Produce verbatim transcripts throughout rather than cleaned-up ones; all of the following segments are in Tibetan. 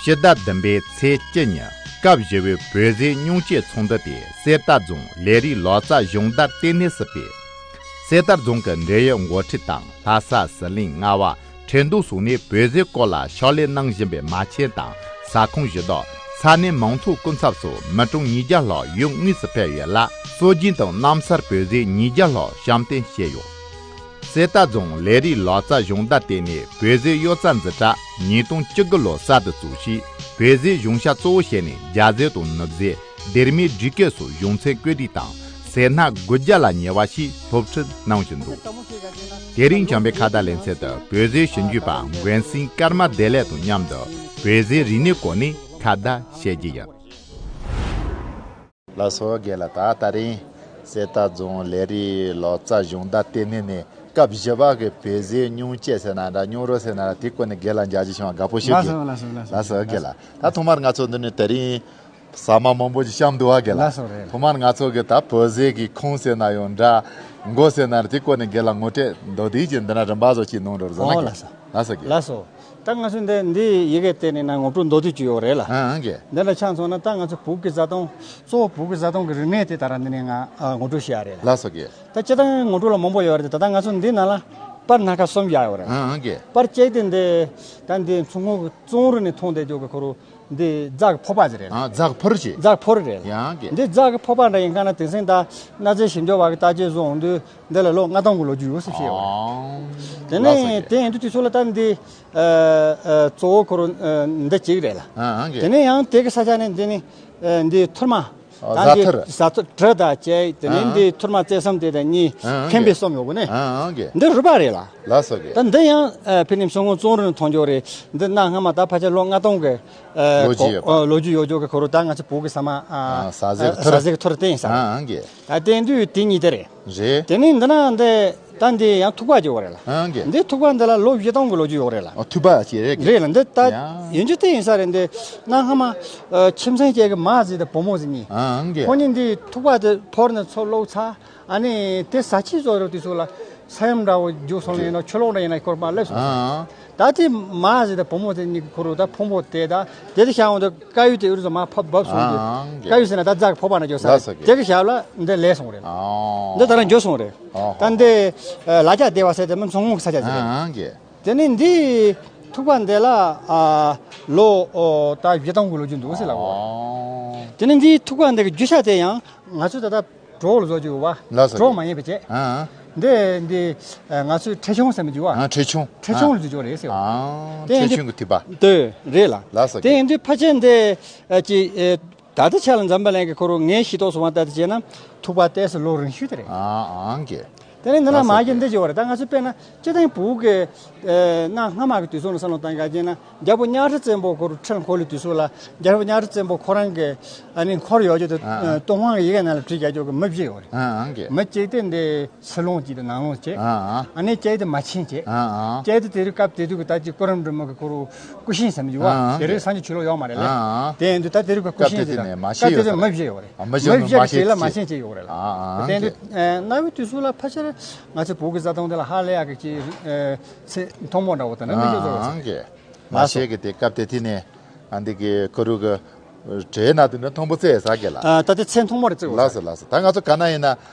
སྤྱི་ཟླ་བདུན་པའི་ཚེས་བཅུ་ཉིན་སྐབས་བཞི་པའི་བོད་ཟས་སྙུང་གཅད་ཚོགས་འདུ་དེ་གསེར་རྟ་རྫོང་ལས་རིགས་ལག་རྩལ་སྦྱོང་བརྡར་ལྟེ་གནས་སུ་སྤེལ། གསེར་རྟ་རྫོང་གི་འབྲེལ་ཡོད་འགོ་ཁྲིད་དང་ལྷ་ས། ཟི་ལིང་། རྔ་བ། ཁྲེང་ཏུའུ་སོགས་ནས་བོད་ཟས་སྐོར་ལ་ཕྱག་ལས་གནང་བཞིན་པའི་མ་ཆེན་དང་ས་ཁོངས་གཞི་བདག་ས་གནས་མང་ཚོགས་སྐུ་ཚབ་སོགས་མི་གྲངས་ཉིས་བརྒྱ་ལྷག་ཡུལ་དངོས་སུ་ཕེབས་ཡོད་ལ། སྲོལ་རྒྱུན་དང་རྣམ་གསར་བོད་ཟས་ཉིས་བརྒྱ་ལྷག་བཤམས་སྟོན་བྱས་ཡོད། གསེར་རྟ་རྫོང་ལས་རིགས་ལག་རྩལ་སྦྱོང་བརྡར་ལྟེ་གནས་བོད་ཟས་གཡུ་རྩ་འཛིན་གྲྭ་ཉིས་སྟོང་བཅུ་དགུ་ལོ་གསར་དུ་བཙུགས་ཤིང་། བོད་ཟས་གཞུང་ཤ་གཙོ་བོ་བྱས་ནས་རྒྱ་ཟས་དང་ནུབ་ཟས། སྡེར་མའི་འབྲས་སྐོས་སོགས་གཞུང་ཚན་བཀོད་སྒྲིག་དང་ཟས་སྣ་དགུ་བརྒྱ་ལ་ཉེ་བ་ཞིག་སློབ་ཁྲིད་གནང་བཞིན་འདུག། དེ་རིང་བྱམས་པའི་ཁ་བརྡ་ལེ་ཚན་དུ་བོད་ཟས་ཞིབ་འཇུག་པ་མགོན་སེང་ཀརྨ་བདེ་ལེགས་དང་མཉམ་དུ་བོད་ཟས་རིག་གནས་སྐོར་ནས་ཁ་བརྡ་བྱེད་རྒྱུ་ཡིན། ལགས་སོ་རྒན་ལགས། ད་ད་རིང་གསེར་རྟ་རྫོང་ལས་རིགས་ལག་རྩལ་སྦྱོང་བརྡར་ལྟེ་གནས་ནས་སྐབས་བཞི་པ་གི་བོད་ཟས་སྙུང་གཅད་ཟེར་ན་འདྲ། སྙུང་རོལ་ཟེར་ན་འདྲ། དེ་སྐོར་ནས་རྒན་ལགས་མཇལ་རྒྱུ་བྱུང་བ་དགའ་པོ་ཞེ་གི། ལགས་སོ་ལགས་སོ་ལགས་སོ། ལགས་སོ་རྒན་ལགས། ད་ཐོག་མར་ང་ཚོ་འདི་ནས་དེ་རིང་ཟ་མ་མང་པོ་ཞིག་བཤམས་འདུག་བ་རྒན་ལགས། ལགས་སོ་རེད། ཐོག་མར་ང་ཚོ་གི་ད་བོད་ཟས་ཀྱི་ཁུངས་ཟེར་ན་ཡང་འདྲ། མགོ་ཟེར་ན་འདྲ། དེ་སྐོར་ནས་རྒན་ལགས་ངོ་སྤྲོད་མདོར་བསྡུས་ཀྱི་འདི་འདྲ་རིམ་པ་བཟོ་ཅིག་གནང་རོགས་ཟེར་ན། ཨོ་རྒན། ལགས་སོ། ལགས་སོ་རྒན། ལགས་སོ། ད་ང་ཚོས་འདི་འདི་ཡི་གེ་བལྟས་ནས་ན་ངོ་སྤྲོད་མདོར་བསྡུས་ཅིག་ཡོད་རེད་ལ། ཨང་ཨང་རྒན། འདི་ལ་ཆ་མཚོན་ན་ད་ང་ཚོ་བོད་ཀྱི་བཟའ་བཏུང་གཙོ་བོ་བོད་ཀྱི་བཟའ་བཏུང་གི་རིག་གནས་དེ་ད་ར་འདི་ནས་ང་ཨ་ངོ་སྤྲོད་བྱེད་ཡ་རེད་ལ། ལགས་སོ་རྒན། ད་སྤྱིར་བཏང་ངོ་སྤྲོད་ལ་མང་པོ་ཡོད་རེད་དེ། ད་ལྟ་ང་ཚོ་འདི་ནང་ལ་པར་སྣ་ཁ་གསུམ་བཞག་ཡོད་རེད། ཨང་ཨང་རྒན། པར་གཅིག་དེ་འདི་ད་འདི་མཚོ་སྔོན་གྱི་ཙོང་རུ་ནས་མཐོང་བསྡད་རྒྱུ་གི་ཁོ་རུ་འདི་རྫ་གི་ཕོར་པ་ཟེར་རེད། ཨ་རྫ་གི་ཕོར་ཅིག་རྫ་གི་ཕོར་རེད། ཡང་གི། འདི་རྫ་གི་ཕོར་པ་འདྲ་ཡིན་ག་ན་དེང་སང་ད་གནའ་རྫས་ཞིབ་འཇུག་པ་གི་བརྟག་དཔྱད་བཟོ་འོང་དུས་འདི་ལ་ལོ་ལྔ་སྟོང་གི་ལོ་རྒྱུས་ཡོད་ཟེར་བཤད་ཡོད་རེད། ཨང་། དེ་ལགས་སོ་ནས་རྒན། དེ་ཡིན་དུས་དུས་ཚོད་ལ་ད་འདི་ཨ་ཨ་གཙོ་བོ་ཁོ་རུ་ཨ་འདི་གཅིག་རེད་ལ། ཨ་ཨང་གི། དེ་ནས་ཡང་དེ་གི་ས་ཆ་ནས་འདི་ནི་ཨ་འདི་ཐུར་མ། ཨ་ད་རྫ་འདི་ཐུར། རྫ་ཐུར་གྲི་དང་བཅས། དེ་ནས་ཨ་འདི་ཐུར་མ་རྩེ་གསུམ་དེ་དང་གཉིས། ཨ་ཨང་མཁན་པོའི་གི། གསུམ་ཡོད་གི་ནི། ཨ་ཨང་གི། འདི་རུས་པ་རེད་ལ། ལགས་སོ་རྒན། ད་འདི་ཡང་ཨ་ཕི་ནི་མཚོ་སྔོན་ཙོང་རུ་ནས་མཐོང་རྒྱུ་རེད། འདི་གནའ་སྔ་མ་ད་ཕལ་ཆེར་ལོ་ལྔ་སྟོང་གི་ཨ་ལོ་རྒྱུས་ཡོད་པ། ཨ་ལོ་རྒྱུས་ཡོད་རྒྱུ་གི་ཁོ་རུ་ད་ང་ཚོ་བོད་ཀྱི་ཟ་མ་ཨ་ཨ་ཟ་ཟས་ཀྱི་ཨ་ཐུར། ཟ་ཟས་ཀྱི་ཐུར་བསྟན་ས། ཨ་ཨང་གི། ད་བསྟན་དུས་དེ་གཉིས་དེ་རེད། རེད། དེ་ནས་འདི་ན་འདི་ད་འདི་ཡང་ཐུག་པ་ཅིག་ཡོད་རེད་ལ། ཨང་གི། འདི་ཐུག་པ་འདི་ལ་ལོ་བཞི་སྟོང་གི་ལོ་རྒྱུས་ཡོད་རེད་ལ། ཨ་ཐུག་པ་ཅིག་རེད་གི། རེད་ལ། འདི་ད་ཡང་ཡིན་རྒྱུ་དེ་ཡིན་ས་རེད། འདི་གནའ་སྔ་མ་ཨ་ཁྱིམ་ཚང་གཅིག་གི་མ་ཟིག་དང་བུ་མོ་ཟིག་གཉིས། ཨང་གི། ཁོ་གཉིས་འདི་ཐུག་པ་དེ་ཕོར་ནས་ཚུར་བླུགས་ཚར། ཨ་ནི་དེ་ཟ་ཆས་བཟོ་རོགས་དུས་ཚོད་ལ་ས་ཡོམ་འདྲ་བོ་རྒྱུག་སོང་ནས་ཡིན་ན། ཆུ་ལོག་འདྲ་ཡིན་ན་ཁོར་མར་སླེབས་སོང་ཟེར། ཨ་ཨ། ད་དེ་མ་ཟེར་ད་བུ་མོ་དེ་གཉིས་ཁོ་རུ་ད་ཕུང་པོ་དེ་ད་དེ་དེ་ཤ་འོང་ད་དཀར་ཡོལ་དེ་ཨུ་རུ་ཟ་མ་ཕབ་བབས་སོང་གི། ཨ་ཨ། དཀར་ཡོལ་ཟེར་ན་ད་རྫ་གི་ཕོར་པ་ན་འཇོག་ས་ལགས་སོ་རེད། དེ་གི་ཞབས་ལ་འདི་ལས་སོང་རེད། ཨ་འདི་ད་ར་འཇོག་སོང་རེད། ཨ་ད་འདི་ལ་རྒྱ་སྡེ་བ་ཟེར་དེ་མི་མཚོ་སྔོན་གི་ས་ཆ་ཟེར་རེད། ཨ་ཨ་གི། དེ་ནས་འདི་ཐུག་པ་འདི་ལ་ཨ་ལོ་ཨོ་ད་བཞི་སྟོང་གི་ལོ་རྒྱུས་འདུག་ཟེར་ལ་གོ། ཨ་དེ་ནས་འདི་ཐུག་པ་འདི་གི་རྒྱུ་ཆ་དེ་ཡང་ང་ཚོ་ད་ལྟ་གྲོགས་ལ་བཟོ་རྒྱུ་བ། ལགས་སོ། གྲོགས་མ་ཡིན་པ་བྱས། ཨ་ཨ། འདི་འདི་ཨ་ང་ཚོའི་ཁྲེ་ཆུང་ཟེར་མི་རྒྱུ་བ། ཨ་ཁྲེ་ཆུང་། ཁྲེ་ཆུང་ལ་བཟོ་རྒྱུ་རེད་ཟེར་བ། ཨ་དེ་ཁྲེ་འདི་ཆུང་གི་ཐིགས་པ། ལྟོས་རེད་ལ། ལགས་སོ། དེ་འདི་ཕལ་ཆེར་འདི་ཨ་ཅི་ཨེ་ད་ལྟ་ཆ་ལ་འཛམ་བུ་གླིང་གི་ཁོ་རུ་ངས་ཤེས་རྟོགས་སོང་བ་ལྟར་དུ་བྱས་ན་ཐུག་པ་ཏོག་ཙམ་ལོ་རིང་ཤོས་དེ་རེད། ཨ་ཨང་གི། དེ་ནས་འདི་ན་ལགས་སོ། མ་གི་འདི་བརྗོད་པ་རེད། ད་ང་ཚོ་དཔེར་ན་སྤྱིར་བཏང་བོད་ཀྱི་ཨེ་གནའ་སྔ་མ་གི་དུས་ཚོད་ལ་བསམ་བློ་བཏང་ཡག་བྱས་ན། རྒྱལ་པོ་གཉའ་ཁྲི་བཙན་པོ་ཁོ་རུ་ཁྲི་འཁོར་ལོའི་དུས་ཚོད་ལ་རྒྱལ་པོ་གཉའ་ཁྲི་བཙན་པོ་ཁོ་རང་གི་ཨ་ནི་འཁོར་ཡོད་རྒྱུ་དེ། ཨ་ཨ། ཏུན་ཧོང་གི་ཡི་གེ་ནང་ལ་བྲིས་བཞག་རྒྱུ་གི་མི་བཞི་ཡོད་རེད། ཨ་ཨང་གི། མི་གཅིག་དེ་འདི་ཕྱི་ལུང་གཅིག་དང་ནང་ལུང་གཅིག། ཨ་ཨ། ཨ་ནི་གཅིག་དེ་མ་ཆེན་གཅིག། ཨ་ཨ། གཅིག་དེ་དེ་རིང་སྐབས་དེ་དུས་ཀྱི་ད་ཅི་གུ་རུ་འབྲི་མོ་གི་ཁོ་རུ་སྐུ་ཤིང་ཟེར་མི་འདུག་བ། ཨ་ཨ། དེ་རིང་སང་ཉིན་ཆུ་ལོག་མ་རེད་ལེ། ཨ་ཨ། དེ་ཡིན་དུས་ད་དེ་རིང་གི་སྐུ་ཤིང་དེ་དང་སྐབས་དེ་དུས་ནས་མ་ཆེན་ཡོད་ས་རེད། མི་བཞི་ཡོད་རེད། ཨ་མི་བཞི་མི་བཞི་མ་གི་གཅིག་ལ་མ་ཆེན་གཅིག་ཡོད་རེད་ལ། ཨ་ཨ། དེ་ཡིན་དུས་ཨ་གནའ་བོའི་དུས་ཚོད་ལ་ཕལ་ཆེར་ང་ཚོ་བོད་ཀྱི་བཟའ་བཏུང་དེ་ལ་ཧ་ལས་ཡག་གི་ཅིག་ཨ་ཚེ་ཐུང་མོ་འདྲ་བོ་དང་ནི་མི་ཤོད་བཟོ་བ་ཨང་གི། མ་ཤེས་གི་དེ་སྐབས་དེ་དུས་ནས་ཨ་འདི་གི་ཀུ་རུ་གི་གྲས་ན་དེ་འདྲ་མཐོན་པོ་བརྩེགས་ས་གི་ལ། ཨ་ད་དེ་ཚེ་ཐུང་མོ་རེ་བརྩེགས་ཡོད་ལགས་ས། སོ་ལགས་སོ། ད་ང་ཚོ་ག་ན་ཡིན་ན་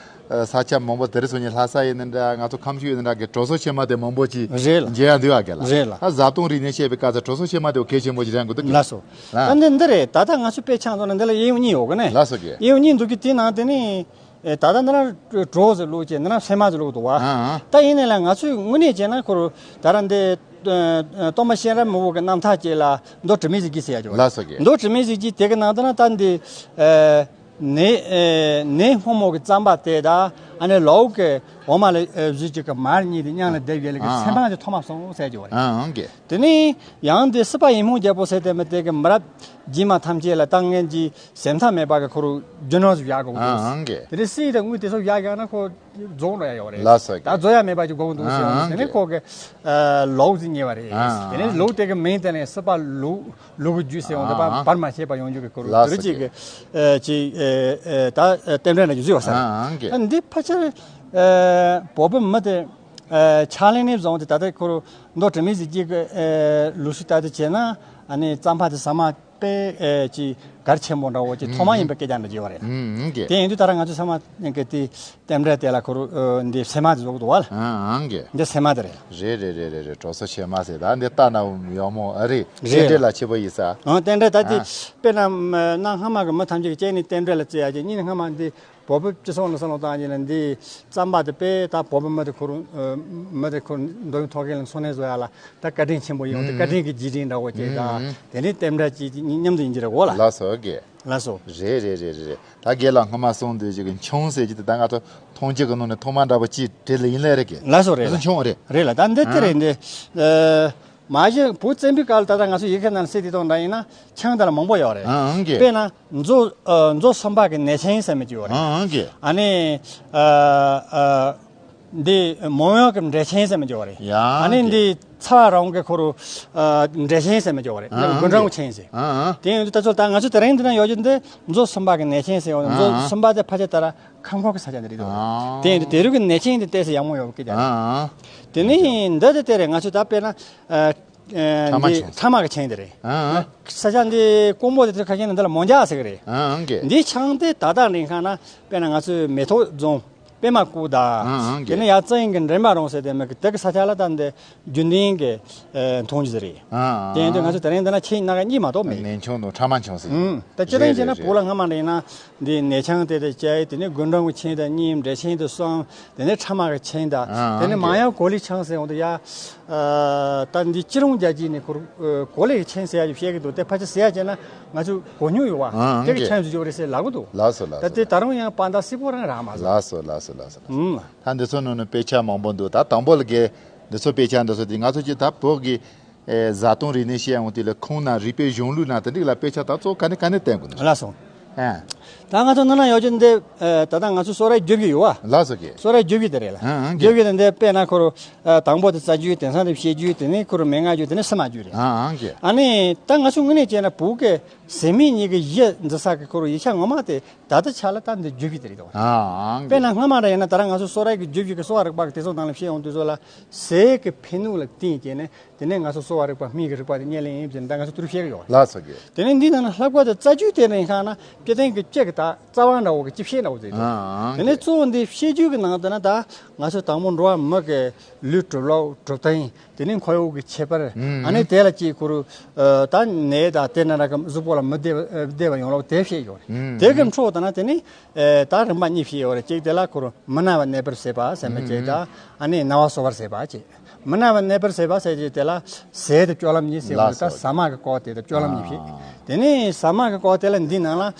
ས་ཆ་མང་པོ་དེ་རིང་སང་ཉིན་ལྷ་ས་ཡིན་ན་འདྲ། ང་ཚོ་ཁམས་ཕྱོགས་ཡིན་ན་འདྲ་གི་གྲོ་སོ་ཕྱེ་མ་དེ་མང་པོ་ཅིག་རེད་ལ། མཇལ་ཡ་འདུག་ཨ་གི་ལ། རེད་ལ། ད་བཟའ་བཏུང་རིག་གནས་བཤད་པའི་སྐབས་སུ་གྲོ་སོ་ཕྱེ་མ་དེ་གལ་ཆེན་པོ་ཞིག་རེད་འགོ་འདུག་གི། ལགས་སོ། ད་འདི་འདི་རེད། ད་ལྟ་ང་ཚོ་དཔེ་ཆ་མཚོན་ན་འདི་ལ་གཡས་གཡོན་གཉིས་ཡོད་གི་ནས། ལགས་སོ་གི། གཡས་གཡོན་གཉིས་འདུག་གི། དེའི་ནང་དེ་ནི། ཨེ་ད་ལྟ་འདི་ན་གྲོ་ཟེར་ལུགས་ཀྱི་འདི་ན་ཕྱེ་མ་ཟེར་ལུགས་འདུག་བ། ཨ་ཨ། ད་ཡིན་ནའི་ལ་ང་ཚོས་དངོས་གནས་བྱས་ན་ཁོ་རུ་ད་ར་འདི་ཨ་ཨ་སྟོན་པ་གཤེན་རབ་མི་བོ་གི་རྣམ་ཐར་ཅིག་ལ་མདོ་དྲི་མེད་གཟི་བརྗིད་ཟེར་ཡ་ཅིག་ཡོད་རེད། ལགས་སོ་གི། མདོ་དྲི་མེད་གཟི་བརྗིད་དེ་གི་ནང་དུ་ན་ད་འདི་ཨ་ནས་ཨ་ནས་སྔོན་མོ་གི་རྩམ་པ་དེ་དང་ཨ་ནི་ལའུ་གི་འོ་མ་ལ་ཨ་བཞུས་ཅིག་གི་མར་གཉིས་དེ་མཉམ་ལ་བསྡེབས་ཡས་ལ་གི་ཨ་ཨ་ཚེ་འཕང་ཅིག་ཐོག་མ་སོང་ཟེར་ཡ་ཅིག་ཡོད་རེད། ཨ་ཨང་གི། དེ་ནས་ཡང་དེ་སྲིད་པ་ཡིད་སྨོན་རྒྱལ་པོ་ཟེར་དེ་མི་དེ་གི་མི་རབས་རྗེས་མ་ཐམས་ཅད་ལ་ད་ངན་གྱི་སེམས་ཐག་མེད་པ་གི་ཁོ་རུ་རྒྱུ་ནོར་ཞིག་བཞག་དགོས་འདུག་ཨང་གི། དེ་ནས་སྲིད་དང་དངུལ་དེ་ཚོ་བཞག་ཡང་ན་ཁོ་རྫོགས་འགྲོ་ཡ་ཡོད་རེད། ལགས་སོ་གི། ད་རྫོགས་ཡ་མེད་པ་ཅིག་དགོས་འདུག་ཟེར་ཡོང་། ཨང་དེ་ནས་གི་ཁོ་གི་ཨ་ལོག་ཟིག་ཉེ་བ་རེད། ཨང་དེ་ནས་ལོག་དེ་གི་མིང་དེ་ནས་སྲིད་པ་ལུག་ལུག་གི་རྒྱུད་ཟེར་ཡོང་དེ་ཨང་བར་མ་ཆད་པ་ཡོང་རྒྱུ་གི་ཁོ་རུ། ལགས་དེ་རུ་སོ་ཅིག་གི། གི་ཨ་ཅིག་ཨ་ཨ་ད་ཨ་རྟེན་འབྲེལ་ན་རྒྱུ་ཟིག་ཡོད་ས་རེད། ཨང་གི། ཨ་འདི་ཕལ་ཆེར་ཨ་བོད་པའི་མི་དེ། ཨ། ཕྱག་ལེན་ནས་བཟུང་སྟེ་ད་ལྟ་ཁོ་རང་མདོ་དྲི་མེད་ཟེར་གྱི་གི་ཨ་ལུགས་སྲོལ་ལྟར་དུ་བྱས་ན། ཨ་ནི་རྩམ་པ་དེ་ཟ་མ་དཔེ་ཨ་ཅིག་གལ་ཆེན་པོ་འདྲ་བོ་ཅིག་ཐོག་མ་ཡིན་པའི་སྐད་ཆ་འདྲ་བརྗོད་པ་རེད། ཨང་གི། དེ་ཡིན་དུས་ད་ར་ང་ཚོ་ཚང་མ་གི་དེ་རྟེན་འབྲེལ་དེ་ལ་ཁོ་རང་ཨ་འདི་སྲན་མ་དེ་བཟོ་གི་འདུག་བ་ལ། ཨང་གི། འདི་སྲན་མ་དེ་རེད། རེད་རེད་རེད་རེད་རེད། གྲོ་སོ་ཕྱེ་མ་ཟེར་ད་འདི་ལྟ་ན་ཡག་མོ་ཨ་རེད། རྟེན་འབྲེལ་ལ་ཆེ་པོ་ཡིན་ས། ཨང་། རྟེན་འབྲེལ་ད་དེ། ཨ། དཔེར་ན་གནའ་སྔ་མ་གི་མི་ཐམས་ཅད་ཀྱི་སྤྱན་ནས་རྟེན་འབྲེལ་ལ་བརྩི་ཡ་ཅིག་གཉིས་ནས་སྔ་མ་འདི་བོད་པའི་སྤྱི་ཚོགས་ནང་བསམ་བློ་བཏང་རྒྱུ་ན་འདི་རྩམ་པ་དེ་དཔེ་ད་བོད་པའི་མི་དེ་ཁོ་རང་མི་དེ་ཁོ་འདོད་ཡོན་ཐོབ་མཁན་ལ་འཚོ་གནས་བཟོ་ཡ་ལ་ད་བཀའ་དྲིན་ཆེན་པོ་ཡིན། འོ་དེ་བཀའ་དྲིན་གྱི་རྗེས་དྲན་འདྲ་བོ་བྱས། ད་དེ་ནས་རྟེན་འབྲེལ་གྱི་མཉམ་དུ་ཡིན་གྱི་རེད་གོ་ལ། ལགས་སོ་ཨ་གི། ལགས་སོ། རེད་རེད་རེད་རེད། ད་རྒན་ལགས་སྔོན་མ་གསུངས་དུས་ཅིག་གི་མཆོང་ཟེར་གྱི་དེ་ད་ང་ཚོ་འཐུང་རྒྱུ་གི་ནང་ནས་ཐོག་མ་འདྲ་པོ་ཅིག་བྲིས་ལ་ཡིན་ལེ་རེད་གི། ལགས་སོ། རེད་ལགས་སོ། མཆོང་རེད། རེད་ལ་ད་འདི་དེ་རེད། འདི་ཨ་མ་གཞི་བོད་བཙན་པོའི་སྐབས་ལ་ད་ལྟ་ང་ཚོ་ཡི་གེ་ནང་གསལ་དེ་དང་འདྲ་ཡིན་ན་ཆང་དེ་ལ་མང་པོ་ཡོད་རེད། ཨང་གི། དཔེར་ན་མཛོ་ཨ་མཛོ་གསུམ་པ་གི་ནད་ཆེན་ཟེར་མི་ཅིག་ཡོད་རེད། ཨང་གི། ཨ་ནི་ཨ་ཨ་འདི་མོ་ཡང་གི་འབྲས་ཆེན་ཟེར་མི་ཅིག་ཡོད་རེད། ཡང་ཨ་ནི་གི། འདི་ཚ་བ་རང་གི་ཁོ་རུ་ཨ་འབྲས་ཆེན་ཟེར་མི་ཅིག་ཡོད་རེད། ཨང་། དགུན་གྲང་གི་ཆེན་ཟེར། ཨང་། དེ་ཡིན་དུས་ད་ཚོ་ད་ང་ཚོ་དེ་རིང་འདི་ན་ཡོད་རྒྱུ་འདི་མཛོ་གསུམ་པ་གི་ནད་ཆེན་ཟེར་ཡོད་རེད། མཛོ་ཨང་། གསུམ་པ་དེ་ཕལ་ཆེར་ད་ར་ཁམས་ཁོག་གི་ས་ཆ་འདི་རེད་འདུག། ཨང་། དེ་ཡིན་དུས་དེ་རུ་གི་ནད་ཆེན་འདི་ཏོག་ཙམ་ཡག་མོ་ཡོད་གི་ཀྱང་། ཨང་། དེ་ནས་འདི་དེ་དེ་རེད། ང་ཚོ་ད་དཔེར་ན་ཨ་ཕྲ་མ་འདི་ཆུང་ཚ་མ་གི་ཆེན་དེ་རེད། ཨང་། ས་ཆ་འདི་ཀོང་པོ་དེ་ཚོ་ཁ་ཤས་ནི་འདི་ལ་མོན་རྒྱ་ཟེར་གི་རེད། ཨང་། ཨང་གི། འདི་ཆང་དེ་ད་ལྟ་འདྲ་ཁ་ན་དཔེར་ན་ང་ཚོའི་མེ་ཏོག་རྫོང་པད་མ་སྐུ་དང་། ཨང་། ཨང་གི། དེ་ནས་ཡར་རྩི་ཡིན་གི་འདྲེན་པ་རོང་ཟེར་དེ་མི་གི་དེ་གི་ས་ཆ་ལ་ད་འདི་རྒྱུན་ལྡན་གི་ཨ་མཐོང་རྒྱུ་ཟེར་རེད། ཨང་། དེ་ཡིན་དུས་ང་ཚོ་དེ་རིང་འདི་ན་ཆེ་ན་ག་གཉིས་མ་གཏོགས་མེད། ནས་ཆུང་དང་ཕྲ་མ་ཆུང་ཟེར། ཨང་། ད་སྤྱིར་བཏང་བྱས་ན་བོད་ལ་སྔ་མ་འདྲ་ཡིན་ན། འདི་ནས་ཆང་དེ་དང་བཅས། དེ་ནས་དགུན་གྲང་གི་ཆེན་དང་གཉིས། འབྲས་ཆེན་དང་གསུམ། དེ་ནས་ཕྲ་མ་གི་ཆེན་དང་། ཨང་། དེ་ནས་མང་ཡང་གོ་ལའི་ཆང་ཟེར་འོང་དུས་ཡ། ཨ་ད་འདི་སྤྱིར་བཏང་རྒྱལ་སྤྱིའི་ནས་ཁོ་རུ་གོ་ལའི་ཆེན་ཟེར་ཡ་ཞིག་བཤད་གི་འདུག། དེ་ཕལ་ཆེར་ཟེར་ཡ་བྱས་ན་ང་ཚོས་གོ་མྱོང་ཡོད་པ། ཨང་། དེ་གི་ཨང་ཆེན་ཟེར་གྱི་རེད་ཟེར་ལབ་གི་འདུག། ལགས་སོ་ལགས་སོ། ད་དེ་ད་རུང་ཡང་དཔང་རྟགས་གསལ་པོ་རང་རག་མ་སོང་། ལགས་སོ་ལགས་སོ་ལགས་སོ་ལགས་སོ། ཨང་། ད་འདི་ཚོ་ནང་ནས་དཔེ་ཆ་མང་པོ་འདུག། ད་དང་པོ་ལ་གི་འདི་ཚོ་དཔེ་ཆ་འདི་ཚོ་དེ་ང་ཚོ་ཅིག་ད་བོད་ཀྱི་ཨེ་བཟའ་བཏུང་རིག་གནས་བཤད་འོང་དུས་ལ་ཁུངས་ན་རིག་པའི་གཞུང་ལུགས་ན་དེ་འདྲ་ལ་དཔེ་ཆ་ད་གཙོ་བོ་ག་ནས་ག་ནས་བསྟན་དགོས་ནི། ལགས་སོ། ཨ། ད་ང་ཚོ་ནང་ན་ཡོད་རྒྱུ་འདི་ཨེ་ད་ལྟ་ང་ཚོ་གསོ་རིག་བརྒྱུད་རྒྱུ་ཡོད་བ། ལགས་སོ་གི། གསོ་རིག་བརྒྱུད་རྒྱུ་དེ་རེད་ལ། ཨ་ཨང་གི། བརྒྱུད་རྒྱུ་དེ་འདི་དཔེར་ན་ཁོ་རུ་ཨ་དང་པོ་དེ་རྩ་རྒྱུད། དེང་སང་དེ་བཤད་རྒྱུད། དེ་ནས་ཁོ་རུ་མན་ངག་རྒྱུད། དེ་ནས་སྲུང་མ་རྒྱུད་རེད། ཨ་ཨང་གི། ཨ་ནི་ད་ང་ཚོ་དངོས་གནས་བྱས་ན་བོད་ཀྱི་ཟད་མེད་གཉིས་ཀྱི་གཞི་འཛིན་ས་གི་ཁོ་རུ་ཡིག་ཆ་ངོ་མ་དེ་ད་ལྟ་ཆ་ལ་ད་འདི་བརྒྱུད་རྒྱུ་དེ་རེད་དོ། ཨ་ཨང་གི། དཔེར་ན་སྔ་མ་ར་ཡིན་ན་ད་ར་ང་ཚོ་གསོ་རིག་གི་བརྒྱུད་རྒྱུ་གི་གསོ་བ་རིག་པ་གི་དེ་ཚོ་ནང་ལ་བཤད་འོང་དུས་ཚོ་ལ་ཟས་ཀྱི་ཕན་ནུས་ལ་བརྟེན་བྱས་ནས། དེ་ནས་ང་ཚོ་གསོ་བ་རིག་པ་སྨན་གྱི་རིག་པ་དེ་རྙེད་ལེ་ཡིན་ཟེར་ད་ང་ཚོ་དུར་བཤད་ཀྱི་ཡོད། ལགས་སོ་གི། དེ་ནས་འདི་ནང་ན་ལྷག་པར་དུ་རྩ་རྒྱུད་དེ་ནས་ཁ་ན་སྤྱིར་བཏང་གི་སྤྱི་གི་ད་རྩ་བ་འདྲ་བོ་གི་སྤྱི་བཤད་འདྲ་བོ་ཟེར་དེ། ཨ་ཨང་། དེ་ནས་གི། གཙོ་བོ་འདི་བཤད་རྒྱུད་ཀྱི་ནང་དུ་ན་ད་ང་ཚོ་དང་པོ་འགྲོ་བ་མི་གི་ལུས་གྲུབ་ལུགས་གྲུབ་སྟངས། དེ་ནས་འཁོར་ཡུག་གི་ཁྱད་པར། ཨ་ནི་དེ་ལ་ཅིག་ཁོ་རུ་ཨ་ད་ནད་དང་དེ་ན་ར་གི་གཟུགས་པོ་ལ་མི་བདེ་བ་བདེ་བ་ཡོང་ལུགས་དེ་བཤད་ཡོད་རེད། དེ་གི་འཕྲོ་དུ་ན་དེ་ནས་ཨེ་ད་རིམ་པ་གཉིས་བཤད་ཡོད་རེད། གཅིག་དེ་ལ་ཁོ་རུ་མི་ན་བ་ནད་པར་ཟས་པ་ཟེར་མི་གཅིག་དང་། ཨ་ནི་ན་བ་གསོ་བར་ཟས་པ་བཅས། མི་ན་བ་ནད་པར་ཟས་པ་ཟེར་རྒྱུ་དེ་ལ་ཟས་དེ་སྤྱོད་ལམ་གཉིས་ཟེར་བ་ལ་ད་ཟ་མ་གི་སྐོར་དེ་དང་སྤྱོད་ལམ་གཉིས་བཤད། དེ་ནས་ཟ་མ་གི་སྐོར་དེ་ལ་འདི་ནང་ལ་ཨ་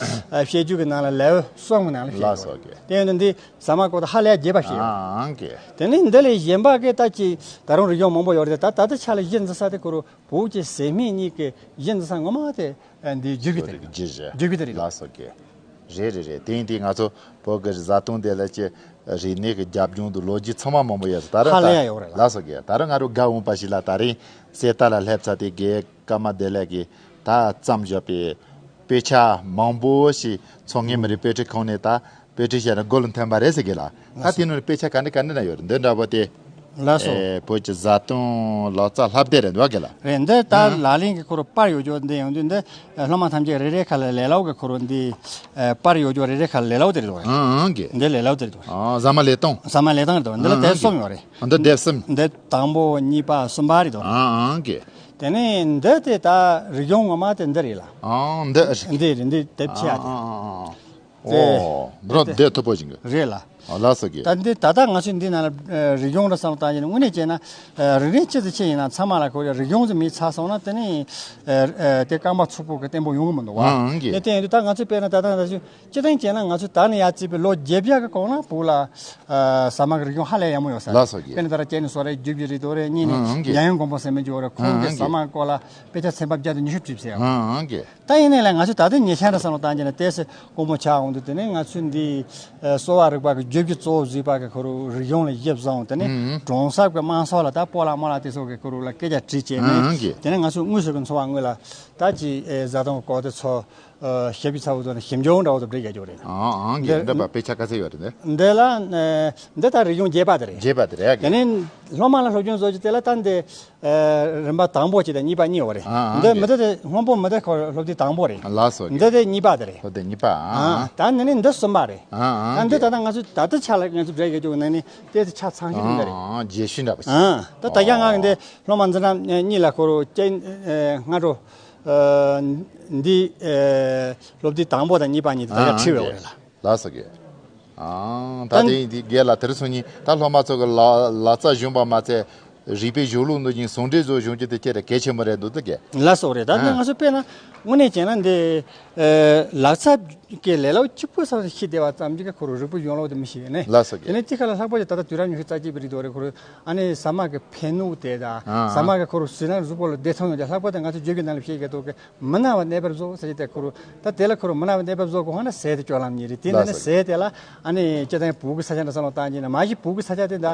བཤད་རྒྱུད་ཀྱི་ནང་ལ་ལེའུ་གསུམ་གྱི་ནང་ལ་བཤད་ཡོད། དེ་ཡིན་དུས་འདི་ཟ་མ་སྐོར་དེ་ཧ་ལས་རྒྱས་པ་བཤད་ཡོད། དེ་ནས་འདི་ལས་གཞན་པ་གི་ད་ཅི་ད་རུང་རིག་གཞུང་མང་པོ་ཡོད་རེད། ད་ད་ལྟ་ཆ་ལ་གཞི་འཛིན་ས་དེ་ཁོ་རུ་བོད་ཀྱི་ཟས་སྨན་གཉིས་ཀྱི་གཞི་འཛིན་ས་ངོ་མ་དེ་ཨ་འདི་རྒྱུད་རྒྱུད་དེ་རེད། རྒྱུད་རྒྱུད་རྒྱུད་དེ་རེད། ལགས་སོ་གི། རེད་རེད་རེད། དེ་ཡིན་དུས་ང་ཚོ་བོད་ཀྱི་བཟའ་བཏུང་དེ་ལ་ཅི་རིག་གནས་ཀྱི་རྒྱབ་ལྗོངས་དང་ལོ་རྒྱུས་ཚང་མ་མང་པོ་ཡོད་ད་ར། ཧ་ལས་ཡ་ཡོད་རེད་ལ། ལགས་སོ་གི། ད་ར་ང་རང་དགའ་འོས་པ་ཞིག་ལ་ད་རིང་གསེར་རྟ་ལ་སླེབས་ཚར་དུས་རྒན་ཀརྨ་བདེ་ལེགས་ཀྱིས་ད་བརྩམས་བཞག་པའི་དཔེ་ཆ་མང་པོ་ཞིག་མཚོ་སྔོན་མི་རིགས་དཔེ་སྐྲུན་ཁང་ནས་ད་དཔེ་ཁྲིད་བྱས་ནས་སྒོ་ལ་ཐོན་པ་རེད་ཟེར་གི་ལ། ད་དེ་ནང་ནས་དཔེ་ཆ་ག་འདྲ་ག་འདྲ་ན་ཡོད་རེད། འདི་འདྲ་པོ་དེ། ལགས་སོ། ཨེ་བོད་ཀྱི་བཟའ་བཏུང་ལག་རྩལ་ལྷ་སྡེ་རེད་འདུག་གི་ལ། རེད། འདི་ད་ཨེ་ལག་ལེན་གྱི་ཁོ་རུ་པར་ཡོད་རྒྱུ་འདི་ཡོང་དུས་འདི་ཨེ་སློབ་མ་ཐམས་ཅད་རེ་རེ་ཁ་ལ་ལས་སླ་པོ་གི་ཁོ་རུ་འདི་ཨེ་པར་ཡོད་རྒྱུ་རེ་རེ་ཁ་ལ་ལས་སླ་པོ་དེ་རེད་འདུག། ཨང་ཨང་གི། འདི་ལས་སླ་པོ་དེ་རེད་འདུག། ཨ་ཟ་མ་ལེབ་སྟོང་། ཟ་མ་ལེབ་སྟོང་རེད་འདུག། འདི་ལ་ཨང་ལྡེབ་གསུམ་ཡོད་རེད། འདི་ལྡེབ་གསུམ། འདི་དང་པོ་གཉིས་པ་གསུམ་པ་རེད་འདུག། ཨང་ཨང་གི། དེ་ནས་འདི་དེ་ད་རིག་གཞུང་ངོ་མ་དེ་འདི་རེད་ལ། ཨང་འདི་ཨ་རེད། འདི་རེད། འདི་ལྡེབ་ཆེ་ཡ་དེ། ཨང་ཨང་ཨང་ཨང་། དེ་ཨོ་འབྲོ་དེ་དེ་མཐུག་པོ་ཞིག་གི། རེད་ལ། ཨ་ལགས་སོ་གི། ད་འདི་ད་ལྟ་ང་ཚོས་འདི་ནང་ལ་ཨ་རིག་གཞུང་ར་བསམ་བློ་བཏང་ཡིན་ན་དངོས་གནས་བྱས་ན་ཨ་རིག་གནས་ཅི་ཙམ་ཆེ་ཡིན་ན་ཚང་མ་ལ་ཁོ་རིག་གཞུང་ཙམ་མེད་ཚར་སོང་ན་དེ་ནི་ཨ་ཨ་དེ་རྐང་པ་ཚུགས་པོ་གི་བརྟན་པོ་ཡོང་གི་མི་འདུག་བ། ཨང་ཨང་གི། དེ་བརྟེན་དུས་ད་ང་ཚོས་དཔེར་ན་ད་ལྟ་ང་ཚོས་སྤྱིར་བཏང་བྱས་ན་ང་ཚོས་ད་ནས་ཡར་བརྩིས་པའི་ལོ་བརྒྱད་བརྒྱ་གི་གོང་ལ་བོད་ལ་ཨ་ཟ་མ་གི་རིག་གཞུང་ཧ་ལས་ཡག་མོ་ཡོད་ས་རེད། ལགས་སོ་གི། དཔེར་ན་ད་ལྟ་ཁྱེད་ནས་གསོ་རིག་བརྒྱུད་རྒྱུ་རེད་དོ་རེད། གཉིས་ནས་ཨང་ཨང་གི། ཉ་ཡོན་མགོན་པོ་ཟེར་མི་འཇོག་རེད། ཁོང་གི་ཨང་ཨང་གི། ཟ་མ་གི་སྐོར་ལ་དཔེ་ཆ་ཚན་པ་བརྒྱ་དང་ཉི་ཤུ་བྲིས་ཟེར། ཨང་ཨང་གི། ད་ཡིན་ནའི་ལ་ང་ཚོས་ད་ལྟ་ཉེ་ཆར་ར་བསམ་བློ་བཏང་རྒྱུ་ན་ཏོག་ཙམ་དཀོན་པོ་ཆགས་འོང་དུས་དེ་ནས་ང་ཚོས་འདི་ཨ་གསོ་བ་རིག་པ་གི་བརྒྱུད་རྒྱུ་གཙོ་བོ་བཟོས་པ་གི་ཁོ་རུ་རིག་གཞུང་ལ་གཞི་བཟུང་། དེ་ནས་ཨང་གྲོང་གསེབ་ཀྱི་དམངས་ཚོགས་ལ་ད་སྤོ་ལགས་རྨོ་ལགས་དེ་ཚོ་གི་ཁོ་རུ་ལ་སྐད་ཆ་དྲིས་བྱས་ནས། ཨང་ཨང་གི། དེ་ནས་ང་ཚོས་དངོས་སུ་གི་འཚོ་བ་དངོས་ལ་ད་ཅི་ཨེ་བཟའ་བཏུང་གི་སྐོར་དེ་ཚོ། ཞབས་ཀྱི་ཚ་བོ་ཚོ་ནས་ཞིབ་འཇུག་འདྲ་བོ་ཚོ་བྲིས་ཡོད་ཀྱོག་རེད། ཨང་ཨང་གི་འདི་འདི་པ་དཔེ་ཆ་ག་ཚད་ཡོད་རེད་འདི། འདི་ལ་འདི་ད་རིག་གཞུང་རྒྱས་པ་དེ་རེད། རྒྱས་པ་དེ་རེད་དེ་གི། ནས་སློབ་མ་ལ་སློབ་སྦྱོང་བཟོ་རྒྱུ་དེ་ལ་ད་འདི་རིམ་པ་དང་པོ་གཅིག་དང་གཉིས་པ་གཉིས་ཡོད་རེད། ཨང་ཨང་འདི་གི་མི་འདི་དེ་སྔོན་པོ་མི་འདི་ཁོ་སློབ་དུས་དང་པོ་རེད། ལགས་སོ་གི། འདི་དེ་གཉིས་པ་དེ་རེད། སློབ་དུས་གཉིས་པ། ཨང་ཨང་ད་འདི་ནི་འདི་གསུམ་པ་རེད། ཨང་ཨང་ད་འདི་གི་ད་ལྟ་ང་ཚོས་ད་ལྟ་ཆ་ལ་ང་ཚོས་བྲིས་ཡོད་ཀྱོག་ནང་ནས་དེ་དེ་ཆ་ཚང་ཤོས་འདི་རེད། ཨང་ཨང་རྒྱས་ཤོས་འདྲ་པོ་ཞིག་ཨང་ད་ད་རྒྱ་ང་གི་འདི་སློབ་མ་འཛིན་གྲྭ་གཉིས་ལ་ཁོ་རུ་སྐྱེ་སྔ་དྲོ། ཨ། འདི། ཨ། སློབ་དུས་དང་པོ་དང་གཉིས་པ་གཉིས་དེ་ད་ཆ་ཨ་ཁྲིད་ཡོད་རེད་ལ། ལགས་སོ་གི། ཨང་། ད་ད་དེ་ཡིན་དུས་རྒན་ལགས་དེར་སོང་ཉིན་ད་སློབ་མ་ཚོ་གི་ལག་ལག་རྩལ་སྦྱོང་བ་མ་ཚད་རིག་པའི་གཞུང་ལུགས་འདི་ཉིད་ཟུང་འབྲེལ་བཟོ་བྱུང་རྒྱུ་དེ་ཁྱེད་ར་གལ་ཆེན་པོ་རེད་འདུག་ད་གི། ལགས་སོ་རེད། ད་ཨ་ང་ཚོ་དཔེར་ན་དངོས་གནས་བྱས་ན་འདི། ཨ། ལག་རྩལ་གི་ལས་སླ་པོ་གཅིག་པོ་ས་ཤེས་བསྡད་པ་ཙམ་གྱིས་ཁོ་རང་རིག་པའི་གཞུང་ལུགས་དེ་མི་ཤེས་ནས། ལགས་སོ་གི། དེ་ནས་ཅི་ཁ་ལ་ལྷག་པར་གྱི་ད་ལྟ་དུས་རབས་ཉི་ཤུ་རྩ་གཅིག་པའི་རིགས་དོ་རེད་ཁོ་རང་། ཨ་ནི་ཟ་མ་གི་ཕན་ནུས་དེ་དང་། ཨ། ཟ་མ་གི་ཁོ་རང་ཟས་ན་གཟུགས་པོ་ལ་བདེ་ཐང་ཡོང་ཆ་ལྷག་པར་དུ་ང་ཚོ་བརྗོད་ཀྱི་ནང་ལ་བཤད་ཀྱི་འདུག་གི། མི་ན་བ་ནད་པར་བཟོ་ཟེར་གྱི་དེ་ཁོ་རང་ད་དེ་ལ་ཁོ་རང་མི་ན་བ་ནད་པར་བཟོ་དགོས་ཧ་ན་ཟས་དེ་སྤྱོད་ལམ་གཉིས་རེད། དེ་ནི་ལགས་ནི་སོ། ཟས་དེ་ལ་ཨ་ནི་སྤྱིར་བཏང་བོད་ཀྱི་ས་ཆ་འདྲ་བསམ་བློ་བཏང་གྱི་ན་མ་གཞི་བོད་ཀྱི་ས་ཆ་དེ་འདྲ།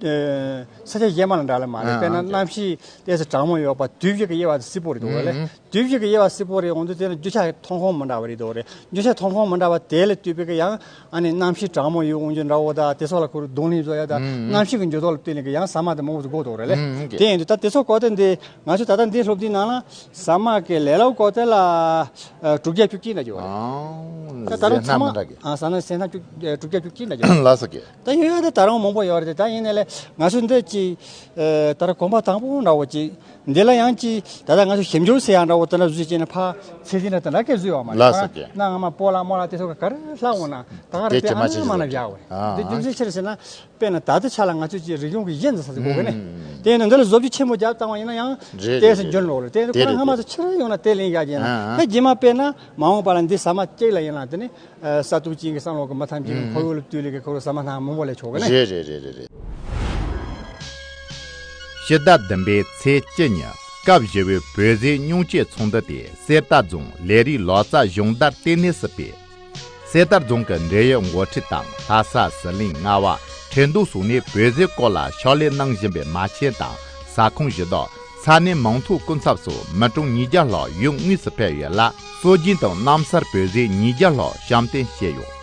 ཨ། ས་ཆ་གཞན་མ་ལ་འདྲ་ལ་མ་རེད། ཨ། དཔེར་ན་ཨ། གནམ་གཤིས་ཏོག་ཙམ་གྲང་མོ་ཡོད་པ་དུས་བཞི་གི་དབྱེ་བ་སིལ་པོ་རེད་འདུག་ཨ་ལེ། ཨ། དུས་བཞི་གི་དབྱེ་བ་སིལ་པོ་རེད་འོང་དུས་དེ་ལ་རྒྱུ་ཆ་ཐོན་ཁུངས་མི་འདྲ་བ་རེད་འདུག་རེད། རྒྱུ་ཆ་ཐོན་ཁུངས་མི་འདྲ་བ་དེ་ལ་ལྟོས་པའི་གི་ཡང་ཨ་ནི་གནམ་གཤིས་གྲང་མོ་ཡོད་འོང་རྒྱུ་འདྲ་བོ་དང་དེ་སོགས་ལ་ཁོ་རང་རྡུང་ལེན་བཟོ་ཡ་དང་ཨ། གནམ་གཤིས་ཀྱི་འགྱུར་ལྡོག་ལ་བརྟེན་ནས་གི་ཡང་ཟ་མ་དང་མང་པོ་ཞིག་དགོས་འདུག་རེད་ལེ། ཨ། དེ་ཡིན་དུས་ད་དེ་ཚོ་སྐོར་དེ་འདི་ང་ཚོས་ད་ལྟ་འདིའི་སློབ་དེབ་ནང་ལ་ཟ་མ་གི་ལས་སླ་པོ་སྐོར་དེ་ལ་ཨ། དྲུག་བརྒྱ་བཅུ་གཅིག་ན་བརྗོད་པ་རེད། ཨང་། ད་ད་རུང་ཚང་མ་ཟས་སྣ་མི་འདྲ་གི། ཨ། ཟས་སྣ་ཟས་སྣ་བཅུ་དྲུག་བརྒྱ་བཅུ་གཅིག་ན་བརྗོད་པ་རེད། ལགས་སོ་གི། ད་ཡོད་ཡོད་ད་ད་རུང་མང་པོ་ཡོད་རེད། ད་ཡིན་ནའི་ལས་ང་ཚོས་འདི་ཅི། ཨ། ད་རུང་གོམ་པ་དང་པོ་འདྲ་བོ་ཅིག་འདི་ལ་ཡང་ཅི་ད་ལྟ་ང་ཚོ་ཞིབ་འཇུག་ཟེར་ཡག་འདྲ་བོ་དེ་འདྲ་བཟོས་བྱས་ནས་ཕར་ཚད་གཞི་འདྲ་དེ་འདྲ་སྐད་བཟོས་ཡོད་མ་རེད། ལགས་སོ་གི། གནའ་སྔ་མ་སྤོ་ལགས་རྨོ་ལགས་དེ་ཚོ་ག་ག་རེ་ལྷག་འོང་ན་ད་ག་རེ་དེ་ཇི་མ་ཇི་བཞིན་བཟོས། མ་ན་བཞག་བས། ཨ། འདི་རྒྱུ་མཚན་ཅི་རེད་ཟེར་ན། དཔེར་ན་ད་ལྟ་ཆ་ལ་ང་ཚོས་ཀྱི་རིག་གཞུང་གི་གཞི་འཛིན་ས་ཟིག་དགོས་གི་ནི། ཨུམ། དེ་ཡིན་ན་འདི་ལ་བཟོ་བཅོས་ཆེན་པོ་རྒྱབ་བཏང་བ་ཡིན་ན་ཡང་རེད་ཏོག་ཙམ་རེད་འགྱུར་རེད། ལོག་རེད། དེ་ཡིན་དུས་ཁོ་རང་རེད་སྔ་མ་རེད་ཚོ་ཕྱིར་ཡོང་ན་དེ་ལེན་ཡག་ཡིན་ན། ཨ། ཨ། ད་རྗེས་མ་དཔེར་ན་མ་འོངས་པ་ལ་འདི་ཟ་མ་གཅིག་ལ་ཡིན་ན་དེ་ནི་ས་དུག་ཅན་གྱི་བསམ་བློ་གི་མི་ཐམས་ཅད་ཀྱི་ཨུམ། ཁོར་ཡུག་ལ་བཏུལ་ལེ་གི་ཁོ་རང་ཟ་མ་སྣ་མང་པོ་ལས་ཆོག་གི་ནི། རེད་རེད་རེད་རེད་རེད། ཕྱི་ཟླ་བདུན་པའི་ཚེས་བཅུ་ཉིན་སྐབས་བཞི་པའི་བོད་ཟས་སྙུང་གཅེས་ཚོགས་འདུ་དེ་གསེར་རྟ་རྫོང་ལས་རིགས་ལག་རྩལ་སྦྱོང་བརྡར་ལྟེ་གནས་སུ་སྤེལ། གསེར་རྟ་རྫོང་གི་འབྲེལ་ཡོད་འགོ་ཁྲིད་དང་ལྷ་ས། ཟི་ལིང་། རྔ་བ། ཁྲེང་ཏུའུ་སོགས་ནས་བོད་ཟས་སྐོར་ལ་ཕྱག་ལས་གནང་བཞིན་པའི་མ་ཆེན་དང་ཟ་ཁང་བཞི་དང་ས་གནས་མང་ཚོགས་སྐུ་ཚབ་སོགས་མི་གྲངས་ཉིས་བརྒྱ་ལྷག་ཡུལ་དངོས་སུ་ཕེབས་ཡོད་ལ། སྲོལ་རྒྱུན་དང་རྣམ་གསར་བོད་ཟས་ཉིས་བརྒྱ་ལྷག་བཤམས་སྟོན་བྱས་ཡོད།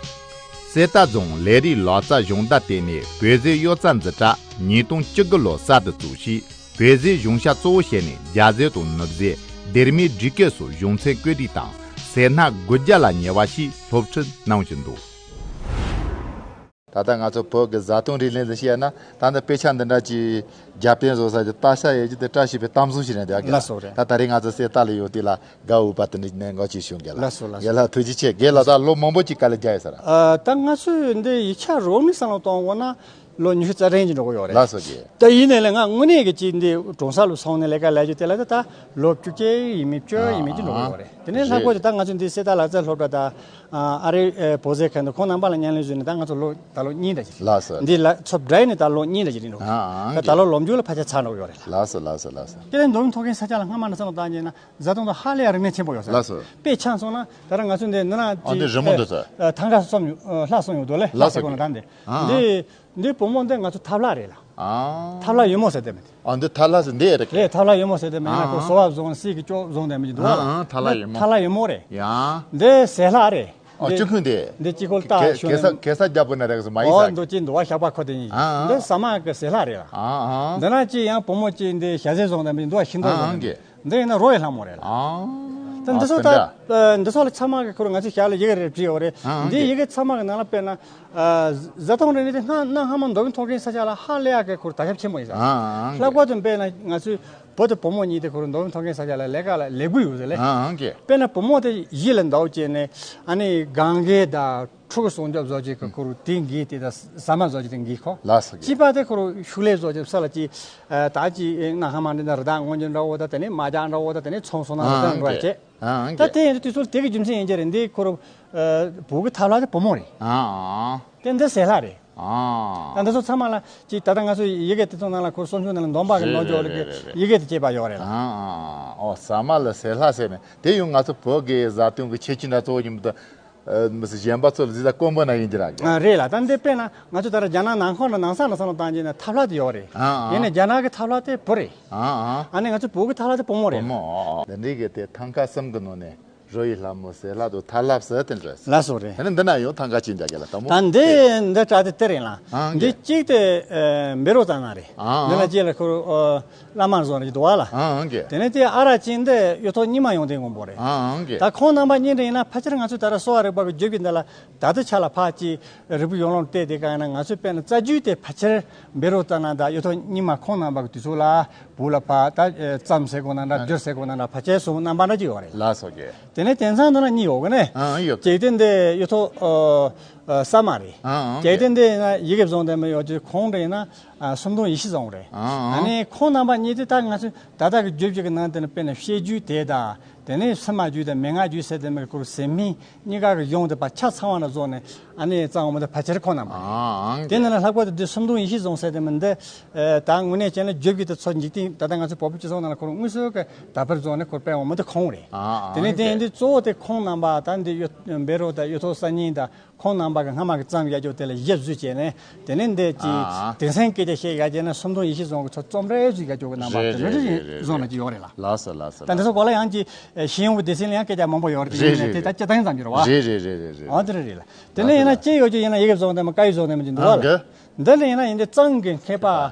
གསེར་རྟ་རྫོང་ལས་རིགས་ལག་རྩལ་སྦྱོང་བརྡར་ལྟེ་གནས་བོད་ཟས་གཡོ་རྩལ་འཛིན་གྲྭ་ཉིས་སྟོང་བཅུ་དགུ་ལོ་གསར་དུ་བཙུགས་ཤིང་། བོད་ཟས་གཞུང་ཞབས་གཙོ་བོ་བྱས་ནས་རྒྱ་ཟས་དང་ནུབ་ཟས། སྡེར་མའི་འབྲུ་སྐད་སོགས་གཞུང་ཚན་བཀོད་སྒྲིག་དང་ཟས་སྣ་དགུ་བརྒྱ་ལ་ཉེ་བ་ཞིག་སློབ་ཁྲིད་གནང་བཞིན་འདུག། ད་ལྟ་ང་ཚོ་བོད་ཀྱི་བཟའ་བཏུང་རིགས་ལེན་ལ་བཤད་ན་ད་ནི་དཔེ་ཆ་འདི་འདྲ་ཅིག་རྒྱབ་རྟེན་བཟོ་ས་ཀྱི་ལྟ་ས་ཡོད་ཀྱི་དེ་བཀྲ་ཤིས་པའི་གཏམ་བཟང་ཞིག་རེད་འདུག་ག། ལགས་སོ་རེད། ད་ད་རེས་ང་ཚོ་གསེར་རྟ་ལ་ཡོད་དེ་ལ་དགའ་འོས་པ་དེ་འདྲ་གནད་འགག་ཅིག་བྱུང་གི་ལ། ལགས་སོ་ལགས་སོ། རྒན་ལགས་ཐུགས་རྗེ་ཆེ། རྒན་ལགས་ད་ལོ་མང་པོ་ཅིག་དཀའ་ལས་རྒྱག་ཡོད་ས་ར། ཨ། ད་ང་ཚོས་འདི་ཡིག་ཆ་རོབ་ནས་བསམ་བློ་གཏོང་དགོས་ན། ལོ་ཉི་ཤུ་རྩ་གྲངས་ཅིག་འགྲོ་གི་ཡོད་རེད། ལགས་སོ་རྒན། ད་ཡིན་ནའི་ལས་ང་དངོས་གནས་ཀྱི་ཅིག་འདི་གྲོང་གསེབ་ལ་སོང་ནས་ལས་ཀ་ལས་རྒྱུ་དེ་ལ་ད་ད་ལོ་བཅུ་བརྒྱད་ཡིན་མིན་བཅུ་ཡིན་མིན་ཅིག་འགྲོ་གི་ཡོད་རེད། དེ་ནས་ལྷག་པར་དུ་ད་ང་ཚོ་འདི་གསེར་རྟ་ལག་རྩལ་སློབ་གྲྭ་དང་ཨ་རི་བོད་ཟས་མཁན་དང་ཁོང་རྣམ་པ་ལ་མཉམ་ལས་བཟོས་ནས་ད་ང་ཚོ་ལོ་ད་ལོ་གཉིས་འདྲ་ཅིག་ལགས་སོ། འདི་ལ་ཚོ་བསྒྲིགས་ནས་ད་ལོ་གཉིས་འདྲ་ཅིག་རིང་འགྲོ་གི་ཡོད། ད་ད་ལོ་ལོ་མཇུག་ལ་ཕལ་ཆེར་ཚར་འགྲོ་གི་ཡོད་རེད། ལགས་སོ་ལགས་སོ་ལགས་སོ། དེ་ནས་མདོ་དབུས་མཐོ་སྒང་གི་ས་ཆ་ལ་སྔ་མ་ནས་བསམ་བློ་བཏང་རྗེས་ན་བཟའ་བཏུང་དང་ཧ་ལས་ཡ་རིག་གནས་ཆེན་པོ་ཡོད་ས་རེད། ལགས་སོ། དཔེ་ཆ་སོང་ན་ད་རང་ང་ཚོ་འདི་ནི་ན་ཨ་འདི་རི་མོ་འདི་ཚོ། ཐང་ག་གསུམ་ཡོད། ལྷ་གསུམ་ཡོད་དོ་ལེ། ལྷ་ལགས་སོ་ཟེར་གོ་ན་ད་འདི། ཨ་ཨ། འདི་འདི་བུ་མོ་འདི་ང་ཚོ་ཐབ་ལག་རེད་ལ། ཨ། ཐབ་ལག་ཡོལ་མོ་ཟེར་དེ་མི་འདི། ཨ་འདི་ཐབ་ལག་ཟེར་འདི་རེད། རེད། ཐབ་ལག་ཡོལ་མོ་ཟེར་དེ་མི་ང་ཁོ་ཨ་ཨ། སོ་བ་བཟུང་སྲིད་ཀྱི་ཅོག་བཟུང་དེ་མི་འདུག་ཨ་ལ། ཨ་ཐབ་ལག་ཡོལ་མོ། ཐབ་ལག་ཡོལ་མོ་རེད། ཡ། འདི་ཟས་ལྷག་རེད། ཨ་འདི་སྐྱུ་ཁུང་འདི། འདི་སྤྱི་ཁོལ་ལྟ་ཤོད་ན། གེ་ས་གེ་ས་རྒྱབ་པོ་ན་རེག་སོ་མ་ཡིན་ས། འོ་འདི་ཅི་འདུག་བ་ཞགས་པ་ཁོ་དེ་ཡིན། ཨ་ཨ། འདི་ཟ་མ་གི་ཟས་ལྷག་རེད་ལ། ཨ་ཨ། འདི་ན་ཅི་ཡང་བུ་མོ་ཅི་འདི་ཞལ་ཟས་བཟུང་དེ་མི་འདུག་བ་ཤིང་ཏོག་ཨ་ཨ་བཟུང་དེ་གེ། འདི་ཡིན་ན་རོ་ཡི་ལྷ་མོ་རེད་ལ། ཨང་། ད་འདི་ཚོ་ད་ཨ་དེ་འདྲ། འདི་ཚོ་ལ་ཚང་མ་གི་ཁོ་རང་ང་ཚོས་ཞལ་ལ་ཡི་གེ་རེ་བྲིས་ཡོད་རེད། ཨང་། འདི་ཡི་གེ་ཚང་མ་གི་ནང་ལ་དཔེར་ན་ཨ་བཟའ་བཏུང་རིག་གནས་དེ་གནའ་གནའ་སྔ་མ་མདོ་དབུས་མཐོ་སྒང་ས་ཆ་ལ་ཧ་ལས་ཡག་གི་ཁོ་རང་དར་ཁྱབ་ཆེན་པོ་ཡིན་ས། ཨང་ཨང་། ལྷག་པར་དུ་དཔེར་ན་ང་ཚོའི་བུ་དང་བུ་མོ་གཉིས་དེ་ཁོ་རང་མདོ་དབུས་མཐོ་སྒང་ས་ཆ་ལ་ལས་ཀ་ལ་ལས་འགུལ་ཡོད་ཟེར་ལེ། ཨང་ཨང་གི། དཔེར་ན་བུ་མོ་དེ་གཞིས་ལ་འདུག་བྱས་ནས་ཨ་ནི་སྒང་གའི་ད། ཕྲུ་གུ་སྲུང་སྐྱོབ་བཟོ་བྱེད་ཀྱི་ཁོ་རུ་དེ་འགས་དེ་དང་ཟ་མ་བཟོ་བྱེད་དེ་འགས་ཁོ། ལགས་སོ་གི། གཅིག་པ་དེ་ཁོ་རུ་ཤུགས་ལས་བཟོ་བྱེད་ས་ལ་ཅི། ད་ཅི་གནའ་སྔ་མ་འདི་འདྲ་རི་དྭགས་རྔོན་གྱི་འདྲ་བོ་དང་དེ་ནས་རྨ་བྱ་འདྲ་བོ་དང་དེ་ནས་ཚོང་སོང་ན་རི་དྭགས་འགྲོ་བྱེད། ད་དེ་ཡིན་དུས་དུས་ཚོད་དེ་གི་རྒྱུ་མཚན་ཡིན་གྱི་རེད། འདི་ཁོ་རུ་བུ་གི་ཐབ་ལག་དེ་བུ་མོ་རེད། དེ་འདི་ཟས་ལྷག་རེད། ད་འདི་ཚོ་ཚང་མ་ལ་ཅི་ད་ལྟ་ང་ཚོ་ཡི་གེ་དེ་ཚོ་ནང་ལ་ཁོ་སོ་སོའི་ནང་ལ་འདོན་པ་གི་རེད་ནོར་འཇོག་ལ་རེད་གི་རེད་རེད། ཡི་གེ་དེ་སྐྱེས་པ་ཡོད་རེད་ལ། ཨོ་ཟ་མ་ལ་ཟས་ལྷག་ཟེར་ནས་དེ་ཡང་ང་ཚོ་བོད་ཀྱི་བཟའ་བཏུང་གི་ཁྱད་ཆོས་འདྲ་གཙོ་བོ་ཡིན་པ་དང་། ཨ། མི་སྲིད་གཞན་པ་ཚོ་ལ་གཟིགས་ས་དཀོན་པོ་ན་ཡིན་གྱི་ར། ཨ། རེད་ལ། ད་འདི་དཔེར་ན་ང་ཚོ་ད་ར་རྒྱ་ནག་ནང་ཁོངས་ལ་ནང་ས་ནང་ས་ལ་བཏང་རྗེས་ནས་ཐབ་ལག་དེ་ཡོད་རེད། ཨ་ཨ། ཡིན་ནའི་རྒྱ་ནག་གི་ཐབ་ལག་དེ་བུ་རེད། ཨ་ཨ། ཨ་ནི་ང་ཚོ་བོད་ཀྱི་ཐབ་ལག་དེ་བུ་མོ་རེད། བུ་མོ། ཨ་ཨ། འདི་འདྲའི་གི་དེ་ཐང་ཀ་གསུམ་གི་ནང་ནས་ རོ་ཡི་ལྷ་མོ་ཟེར་ལ་དུ་ཐ་ལབ་ཟེར་དེ་འདྲ། ལ་སོགས་རེད། དེ་ནི་འདི་ན་ཡོད་ཐང་ག་ཅི་འདྲ་གི་ལ་དང་མོ། ད་འདི་འདི་དྲ་དེ་དེ་རེད་ལ། ཨང་འདི་གི་གཅིག་དེ་ཨ་འབེ་རོ་ཙ་ན་རེད། ཨང་འདི་ལ་གཅིག་ལ་ཁོ་རོ་ཨ་བླ་མར་བཟོ་རེད་འདུག་བ་ལ། ཨང་གི། དེ་ནས་དེ་ཨ་ར་ཅིན་དེ་གཡུ་ཐོག་རྙིང་མ་ཡོང་དེ་ངོ་མ་རེད། ཨང་གི། ད་ཁོང་རྣམ་པ་གཉིས་འདྲ་ཡིན་ན་ཕལ་ཆེར་ང་ཚོ་ད་ལྟ་གསོ་བ་རིག་པ་གི་རྒྱུད་ཀྱི་འདི་ལ་ད་ལྟ་ཆ་ལ་ཕ་ཅི་རིལ་བུ་ཡོང་ལོང་བལྟས་དེ་ག་ཡིན་ན་ང་ཚོས་དཔེར་ན་རྩ་རྒྱུད་དེ་ཕལ་ཆེར་འབེ་རོ་ཙ་ན་དང་གཡུ་ཐོག་རྙིང་མ་ཁོང་རྣམ་པ་གི་དུས་ཚོད་ལ་བུ་ལ་ཕ་ད་ཨེ་ཙམ་ཟེར་དགོས་ན་འདྲ་སྦྱོར་ཟེར་དགོས་ན་འདྲ་ཕལ་ཆེར་སོང་རྣམ་པ་འདྲ་ཅིག་ཡོད་རེད། ལ་སོགས་ཀྱི། དེ་ནས་དེང་སང་འདི་ན་གཉིས་ཡོད་གི་ནས། ཨང་ཡོད། གཅིག་དེ་འདི་གཡུ་ཐོག་ཨ་ཨ་ས་མ་རེད། ཨང་ཨང་གཅིག་དེ་འདི་ན་ཡི་གེ་བཟུང་དེ་མི་ཡོད་ཅིག་ཁོང་འདྲ་ཡིན་ན་ཨ་སུམ་མདོ་ཡེ་ཤེས་བཟུང་རེད། ཨང་ཨང་། ཨ་ནི་ཁོང་རྣམ་པ་གཉིས་དེ་ད་ང་ཚོས་ད་ལྟ་གི་རྒྱུད་བཞི་གི་ནང་དེ་ནས་དཔེར་ན་བཤད་རྒྱུད་དེ་དང་དེ་ནས་སེམས་མ་རྒྱུད་དང་མན་ངག་རྒྱུད་ཟེར་དེ་མི་གི་ཁོར་ཟེར་མིན་གཉིས་ཀ་གི་ཡོང་དེ་པ་ཆ་ཚང་བ་ན་བཟོ་ནས་ཨ་ནི་གཙང་བོ་མི་དེ་ཕལ་ཆེར་ཁོང་རྣམ་པ་རེད། ཨང་ཨང་། དེ་ནས་ལྷག་པར་དུ་འདི་སུམ་མདོ་ཡེ་ཤེས་བཟུང་ཟེར་དེ་མི་འདི། ཨེ་ད་དངོས་གནས་བྱས་ན་རྒྱུད་བཞི་དེ་ཚོ་འཇིག་རྟེན་ད་ལྟ་ང་ཚོའི་བོད་པའི་སྤྱི་ཚོགས་ནང་ལ་ཁོ་རང་དངོས་སུ་གི་དར་སྤེལ་བཟོ་ནས་ཁོ་སྤེལ་འོང་མི་དེ་ཁོང་རེད། ཨ་ཨ་དེ་ནས་དེ་ཡིན་དུས་གཙོ་བོ་དེ་ཁོང་རྣམ་པ་ད་འདི་གཡུ་འབེ་རོ་དང་གཡུ་ཐོག་གསར་རྙིང་དང་ཁོང་རྣམ་པ་གི་སྔ་མ་གི་བརྩམས་ཡ་ཅོ་དེ་ལ་ཞིབ་བཟོས་བྱས་ནས་དེ་ནས་འདི་ཅི་ཨ་ཨ་དེང་སང་སྐད་ཆ་བཤད་ཡ་བྱས་ན་སུམ་མདོ་ཡེ་ཤེས་བཟུང་གི་ཚོ་རྩོམ་རེ་བཟོས་ཡ་ཅོ་གི་རྣམ་པ་རེད་དེ་འདྲ་རེད་ཞིག་རེད་རེད་བཟོ་ན་ཅི་ཡོད་རེད་ལ། ལགས་སོ་ལགས་སོ་ད་འདི་ལགས་ཚོ་སོ། གོ་ལ་ཡང་ཅི་ཤེས་ཡོང་གི་སྡེ་ཚན་ལ་ཡང་སྐད་ཆ་མང་པོ་ཡོད་རེད་རེད་དེ་རེད་ད་རེད་སྤྱི་བཏང་ཙམ་གྱི་རེད་བ། རེད་རེད་རེད་རེད་རེད། ཨ་དེ་རེད་རེད་ལ། དེ་ནས་ཡིན་ན་ལགས་སོ་ལགས་སོ། ཅི་ཡོད་ཅི་ཡིན་ན་ཡི་གེ་བཟོ་དེ་མ་བཀའ་ཡིག་བཟོ་དེ་མ་ཅི་འདུག་བ་ཨང་ལ། གི། འདི་ལ་ཡིན་ན་ཡིན་འདི་གཙང་གི་མཁས་པ་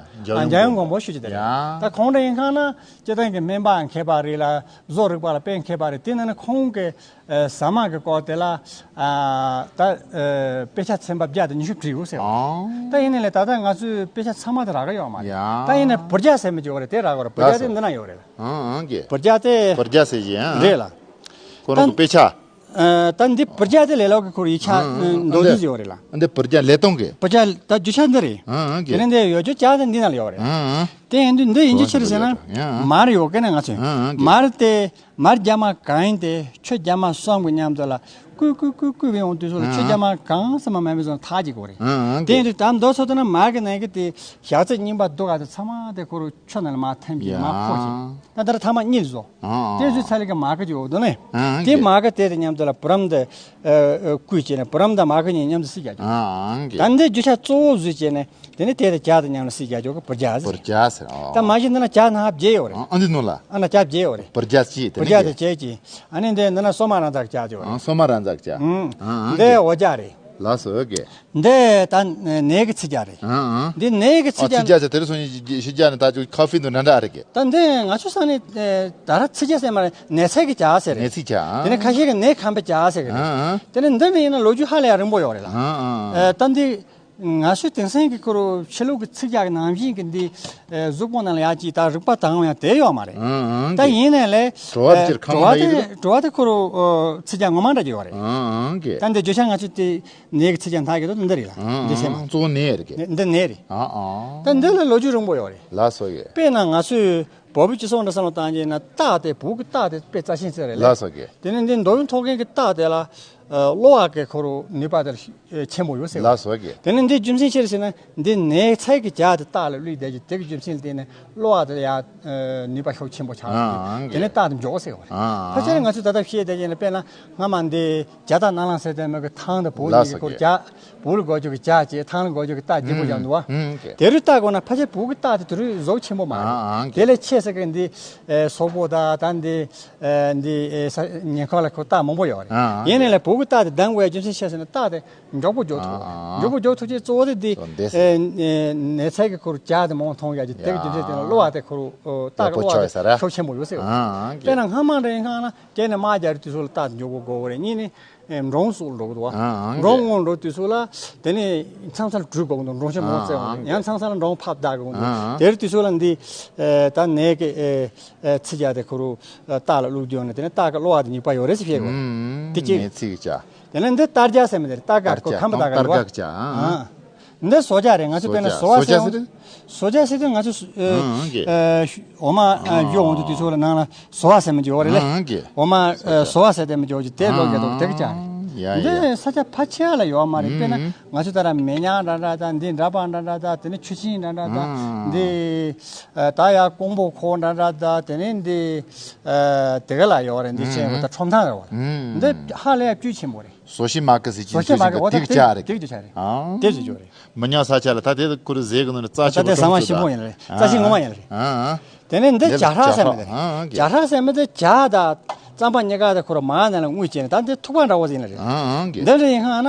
འཇམ་དབྱངས་དགོན་པོ་ཞུ་རྒྱུ་དེ་རེད། ཡ། ད་ཁོང་འདྲ་ཡིན་ཁང་ན་སྤྱི་བཏང་གི་སྨན་པ་མཁས་པ་རེད་ལ་བཟོ་རིག་པ་ལ་དཔེ་མཁས་པ་རེད་དེ་ནང་ནས་ཁོང་གི་ཨ་ཟ་མ་གི་སྐོར་དེ་ལ་ཨ་ད་ཨ་དཔེ་ཆ་ཚན་པ་བརྒྱ་དང་ཉི་ཤུ་བྲིས་ཡོད་ཟེར་བ། ཨང་། ད་ཡིན་ནའི་ལས་ད་ལྟ་ང་ཚོའི་དཔེ་ཆ་ཚང་མ་དེ་རག་གི་ཡོད་མ་རེད། ཡ། ད་ཡིན་ནའི་བུར་རྒྱ་ཟེར་མི་ཅིག་ཡོད་རེད་དེ་རག་གི་རེད་བུར་རྒྱ་ལགས་སོ། དེ་འདི་ན་ཡོད་རེད། ཨང་ཨང་གི། བུར་རྒྱ་དེ། བུར་རྒྱ་ཟེར་གྱི་ཨང་། རེད་ལ། ཁོ་རང་གི་ད་དཔེ་ཆ། ཨ་ད་འདི་བུར་རྒྱ་དེ་ལས་ལོག་གི་ཁོར་ཡིག་ཆ་ཨང་ཨང་མདོ་འདི་འདི་ཟེར་བ་རེད་ལ། འདི་བུར་རྒྱ་ལས་སྟོང་གི། བུར་རྒྱ་ད་རྒྱུ་ཆ་འདི་རེད། ཨང་ཨང་གི། དེ་ནས་འདི་ཡོད་རྒྱུ་ཆ་དེ་འདི་ན་ལ་ཡོད་རེད། ཨང་ཨང་། དེ་ཡིན་དུས་འདི་ཡིན་རྒྱུ་ཕྱིར་ཟེར་ན། ཡང་ཨང་། མར་ཡོད་གི་ནས་ང་ཚོས། ཨང་ཨང་གི། མར་དེ་མར་རྒྱ་མ་གང་ཡིན་དེ་ཆུ་རྒྱ་མ་གསུམ་གི་མཉམ་དུ་ལ་བསྐུས་བསྐུས་བསྐུས་བསྐུས་བས་ཡོང་དུས་སུ་ལ་ཆུ་རྒྱ་མ་གང་ཟེར་མ་མེད་པའི་བཟོ་ཐག་ཅིག་གོ་རེད། ཨང་ཨང་གི། དེ་ཡིན་དུས་ད་མདོ་ཚོ་དེ་ན་མར་གི་ནང་གི་དེ་ཞག་ཚི་རྙིང་པ་སྡུག་ག་དེ་ཚང་མ་དེ་ཁོ་རུ་ཆུ་ནང་ལ་མར་ཐིམ་གྱིས་མར་ཕོག་ཅིག་ཡ། ད་ལྟར་ཐ་མ་གཉིས་བཟོ། ཨང་ཨང་། དེ་བཟོས་ཚར་ལས་ཀ་མར་ག་ཅིག་འོག་དོ་ནས། ཨང་ཨང་། དེ་གི་མར་ག་དེ་དེ་མཉམ་དུ་ལ་བུ་རམ་དེ་ཨ་ཨ་བསྐུས་བྱས་ནས་བུ་རམ་དང་མར་ག་གཉིས་མཉམ་དུ་བསྲེས་རྒྱག་རྒྱུ། ཨང་ཨང་གི། ད་འདི་རྒྱུ་ཆ་གཙོ་བོ་བཟོས་བྱས་ནས་དེ་ནས་དེ་དེ་ཇ་དང་མཉམ་ལ་བསྲེས་རྒྱག་རྒྱུ་གི་བུར་ཇ་ཟེར། བུར་ཇ་ཟེར། ཨོ། ད་མ་གཞི་འདི་ན་ཇ་ནང་བརྒྱད་ཡོད་རེད། ཨང་ཨང་འདི་ནོ་ལ། ཨ་ན་ཇ་བརྒྱད་ཡོད་རེད། བུར་ཇ་གཅིག་དེ་བུར་ཇ་ནས་དེ་གཅིག་གཅིག་ཨ་ནི་འདི་འདི་ན་སོ་མ་རང་ཙག་ཇ་དེ་ཡོད་རེད། ཨང་སོ་མ་རང་ཙག་ཇ། ཨང་ཨང་། འདི་འོ་ཇ་རེད། ལགས་སོ་ཨོ་གེ། འདི་ད་ནས་གི་ཚི་ཇ་རེད། ཨང་ཨང་། འདི་ནས་གི་ཚི་ཨ་ཇ། ཚི་ཇ་ཟེར་དེ་རུ་སོང་ཡི་ཤི་ཇ་ནི་ད་ཅུ་ཁ་ཧྥི་འདུ་འདྲ་འདྲ་རེད་གི། ད་འདི་ང་ཚོ་ས་ནས་ད་ར་ཚི་ཇ་ཟེར་མ་རེད་ནས་ཚལ་གི་ཇ་ཟེར་རེད། ནས་ཚི་ཇ། དེ་ནས་ཁ་ཤས་གི་ནས་ཁམ་པའི་ཇ་ཟེར་གི་རེད། ཨང་ཨང་། དེ་ནས་འདི་ནི་ཡིན་ན་ལོ་རྒྱུས་ཧ་ལས་ཡ་རིང་པོ་ཡོད་རེད་ལ། ཨང་ཨང་། ཨེ་ད་འདི་ང་ཚོའི་དེང་སང་གི་ཁོ་རུ་ཕྱི་ལོགས་ཀྱི་ཚིག་རྒྱག་གི་ནང་བཞིན་གྱི་འདི་ཨེ་གཟུགས་པོ་ནང་ལ་ཡག་ཅིག་ད་རིག་པ་དང་ཡང་དེ་ཡོད་མ་རེད། ཨང་ཨང་། ད་ཡིན་ནའི་ལས་བྲོ་བ་དེ་ཨེ་ཁ་བྲོ་བ་མ་ལ་ཡིན་དེ་གི་བྲོ་བ་དེ་ཁོ་རུ་ཨོ་ཚིག་རྒྱག་ངོ་མ་འདྲ་ཅིག་ཡོད་རེད། ཨང་ཨང་གི། ད་འདི་བརྗོད་བྱ་ང་ཚོས་དེ་ནས་གི་ཚིག་རྒྱག་མཐའ་གི་དོ་འདི་རེད་ལ། ཨང་འདི་ཚད་མ་ཨང་། གཙོ་བོ་ནས་རེད་གི། འདི་འདི་ནས་རེད། ཨང་ཨང་། ད་འདི་ལ་ལོ་རྒྱུས་རིང་པོ་ཡོད་རེད། ལགས་སོ་ཡོད། དཔེར་ན་ང་ཚོས་བོད་པའི་སྤྱི་ཚོགས་འདྲ་བསམ་བློ་བཏང་རྗེས་ན་རྟགས་དེ་བོད་ཀྱི་རྟགས་དེ་དཔེ་རྩ་ཆེན་ཟེར་རེད་ལ། ལགས་སོ་གི། དེ་ནས་འདི་མདོ་དབུས་མཐོ་སྒང་གི་རྟགས་དེ་ལ་ཨ་གློ་བ་གི་ཁོ་རུ་ནུས་པ་དེ་ཆེན་པོ་ཡོད་ཟེར་བ། ལགས་སོ་གི། དེ་ནས་འདི་རྒྱུ་མཚན་ཅི་རེད་ཟེར་ན་འདི་ནས་ཚལ་གྱི་ཇ་དེ་རྟགས་ལ་བླུགས་བསྡད་ཀྱི་དེ་གི་རྒྱུ་མཚན་ལ་བརྟེན་ནས་གློ་བ་དེ་ཡང་ནུས་པ་ཤུགས་ཆེན་པོ་ཆགས་ཨ་ཨ་ཀྱི་དེ་ནས་རྟགས་དེ་མགྱོགས་ཟེར་བ་རེད། ཨ་ཨ་ཕལ་ཆེར་ང་ཚོས་ད་ལྟ་བཤད་བསྡད་ཀྱི་ཡིན་ན་དཔེར་ན་སྔ་མ་འདི་ཇ་རྟ་རྣ་ལམ་ཟེར་དེ་མོ་གི་ཐང་དང་བོ་གཉིས་ཀྱི་སྐོར་ཇ། བོ་ལ་འགོ་རྒྱུ་གི་ཇ་བྱས་ཐང་ལ་འགོ་རྒྱུ་གི་རྟ་རྒྱས་པོ་ཡང་འདུག་བ། ཨང་ཀྱེ། དེ་རུ་རྟ་དགོས་ན་ཕལ་ཆེར་བོ་གི་རྟ་དེ་དེ་རུ་གཟུགས་ཆེན་པོ་མ་རེད། ཨང་ཀྱེ། དེ་ལས་ཆེ་ས་གི་འདི་ཨེ་སོག་པོ་དང་ད་འདི་ཨེ་འདི་ཨེ་ས་ཉེན་ཁ་ལ་ཁོ་རྟ་མང་པོ་ཡོད་རེད། ཨང་ཡིན་ནའི་ལས་བོ་གི་རྟ་དེ་གདམ་དགོས་ཡ་རྒྱུ་མཚན་ཆེ་ས་ནི་རྟ་དེ་མགྱོགས་པོ་མགྱོགས་ཐུབ་རེད། ཨང་། མགྱོགས་པོ་མགྱོགས་ཐུབ་ཅེས་གཙོ་བོ་དེ་འདི་ཨེ་ཨེ་ནས་ཚལ་གི་ཁོ་རུ་ཇ་དེ་མང་མཐོང་ཡ་ཀྱི་དེ་གི་རྒྱུ་མཚན་དེ་ལ་གློ་བ་དེ་ཁོ་རུ་རྟ་གི་གློ་བ་དེ་ཤུགས་ཆེན་པོ་ཡོད་ཟེར་བ། ཨང་ཀྱེ། དཔེར་ན་སྔ་མ་འདྲ་ཡིན་ཁང་ན། ཁྱེད་ནི་དམག་རྒྱག་དུས་ཚོད་ལ་རྟ་མགྱོགས་པོ་དགོས་པ་རེད། གཉིས་ནི་ཨེ་འབྲོང་སོགས་འགྲོ་གི་འདུག་བ། ཨང་ཨང་འབྲོང་ངོ་འགྲོ་དུས་ཚོད་ལ་དེ་ནི་མཚམས་མཚམས་ལ་གྲུ་དགོས་ཀྱི་འདུག་འབྲོང་ཆེན་མོ་ཨང་བཙལ་བ་ཨང་རེད། ཡང་མཚམས་མཚམས་ལ་འབྲོང་ཕག་བདག་དགོས་ཀྱི་འདུག་ཨང་ཨང་། དེར་དུས་ཚོད་ལ་འདི་ཨེ་ད་ནས་ཀྱི་ཨེ་ཨེ་ཚི་རྒྱ་དེ་ཁོ་རུ་ཨེ་རྟ་ལ་བླུགས་དུས་ནས་དེ་ནི་རྟ་གི་གློ་བ་དེ་ཉིད་པ་ཡོད་རེད་ཟེར་བཤད་དགོས། ཨང་དེ་གཅིག་ནས་ཚིག་ཅག་དེ་ནས་འདི་རྟ་རྒྱ་ཟེར་མི་དེ་རེད། རྟ་དཀར་ཁོ་ཁམས་པ་དག་གི་རེད་བ། རྟ་རྒྱ་ཅག་ཨང་། འདི་བཟོ་རྒྱ་རེད། ང་ཚོ་དཔེར་ན་བཟོ་བ་ཟེར་ཡོང་། བཟོ་རྒྱ་ཟེར་དུས། བཟོ་རྒྱ་ཟེར་དུས་ང་ཚོ་ཨ་ཨ་ཨ་འོ་མ་ཨ་ཨ་ཡོ་འོང་དུས་དུས་ཚོད་ལ་ནང་ལ་བཟོ་བ་ཟེར་མི་འཇོག་རེད་ལེ། ཨ་ཨ་འོ་མ་ཨ་བཟོ་བ་ཟེར་དེ་མི་འཇོག་ཅིག་དེ་ལོ་རྒྱ་དོ་དེ་གི་ཅག་རེད། ཡ་ཡ། འདི་ས་ཆ་ཕལ་ཆེ་བ་ལ་ཡོད་མ་རེད། དཔེར་ན་ང་ཚོ་ད་ར་མེ་ཉག་འདྲ་འདྲ་དང་འདི་འདྲ་པ་འདྲ་འདྲ་དང་དེ་ནི་ཆུ་ཆེན་འདྲ་འདྲ་དང་འདི་ཨ་ད་ཡ་ཀོང་པོ་ཁོག་འདྲ་འདྲ་དང་དེ་ནི་འདི་ཨ་དེ་ག་ལ་ཡོད་རེད། འདི་ཆེན་པོ་ད་ཁྲོམ་ཐང་རེད་བ། འདི་ཧ་ལས་ཡ་སྤུས་ཆེན་པོ་རེད། བཟོ་ཤེས་མ་གི་ཟེར་གྱིན་བཟོ་ཤེས་མ་གི་འོ་ད་དེ་དེ་ཅག་རེད། དེ་ཅག་རེད། ཨང་། དེ་ཅག་རེད། མི་ཉག་ས་ཆ་ལ་ད་དེ་ཁུ་རུ་ཟས་གི་ནོར་རྩ་ཆེ་ད་དེ་ཟ་མ་ཞིམ་པོ་ཡིན་རེད། རྩ་ཆེ་ངོ་མ་ཡིན་རེད། ཨང་ཨང་། དེ་ནས་འདི་ཇ་ཧྲག་ཟེར་མི་དེ་རེད། ཇ་ཧྲག་ཟེར་མི་དེ་ཇ་དང་ རྩམ་པ་གཉིས་ཀ་དེ་ཁོ་རང་མར་ནང་ལ་དངུལ་བྱས་ནས། ད་འདི་ཐུག་པ་འདྲ་བོ་ཟིན་ལ་རེད། ཨང་ཨང་གི། འདི་འདྲ་ཡིན་ཁ་ན།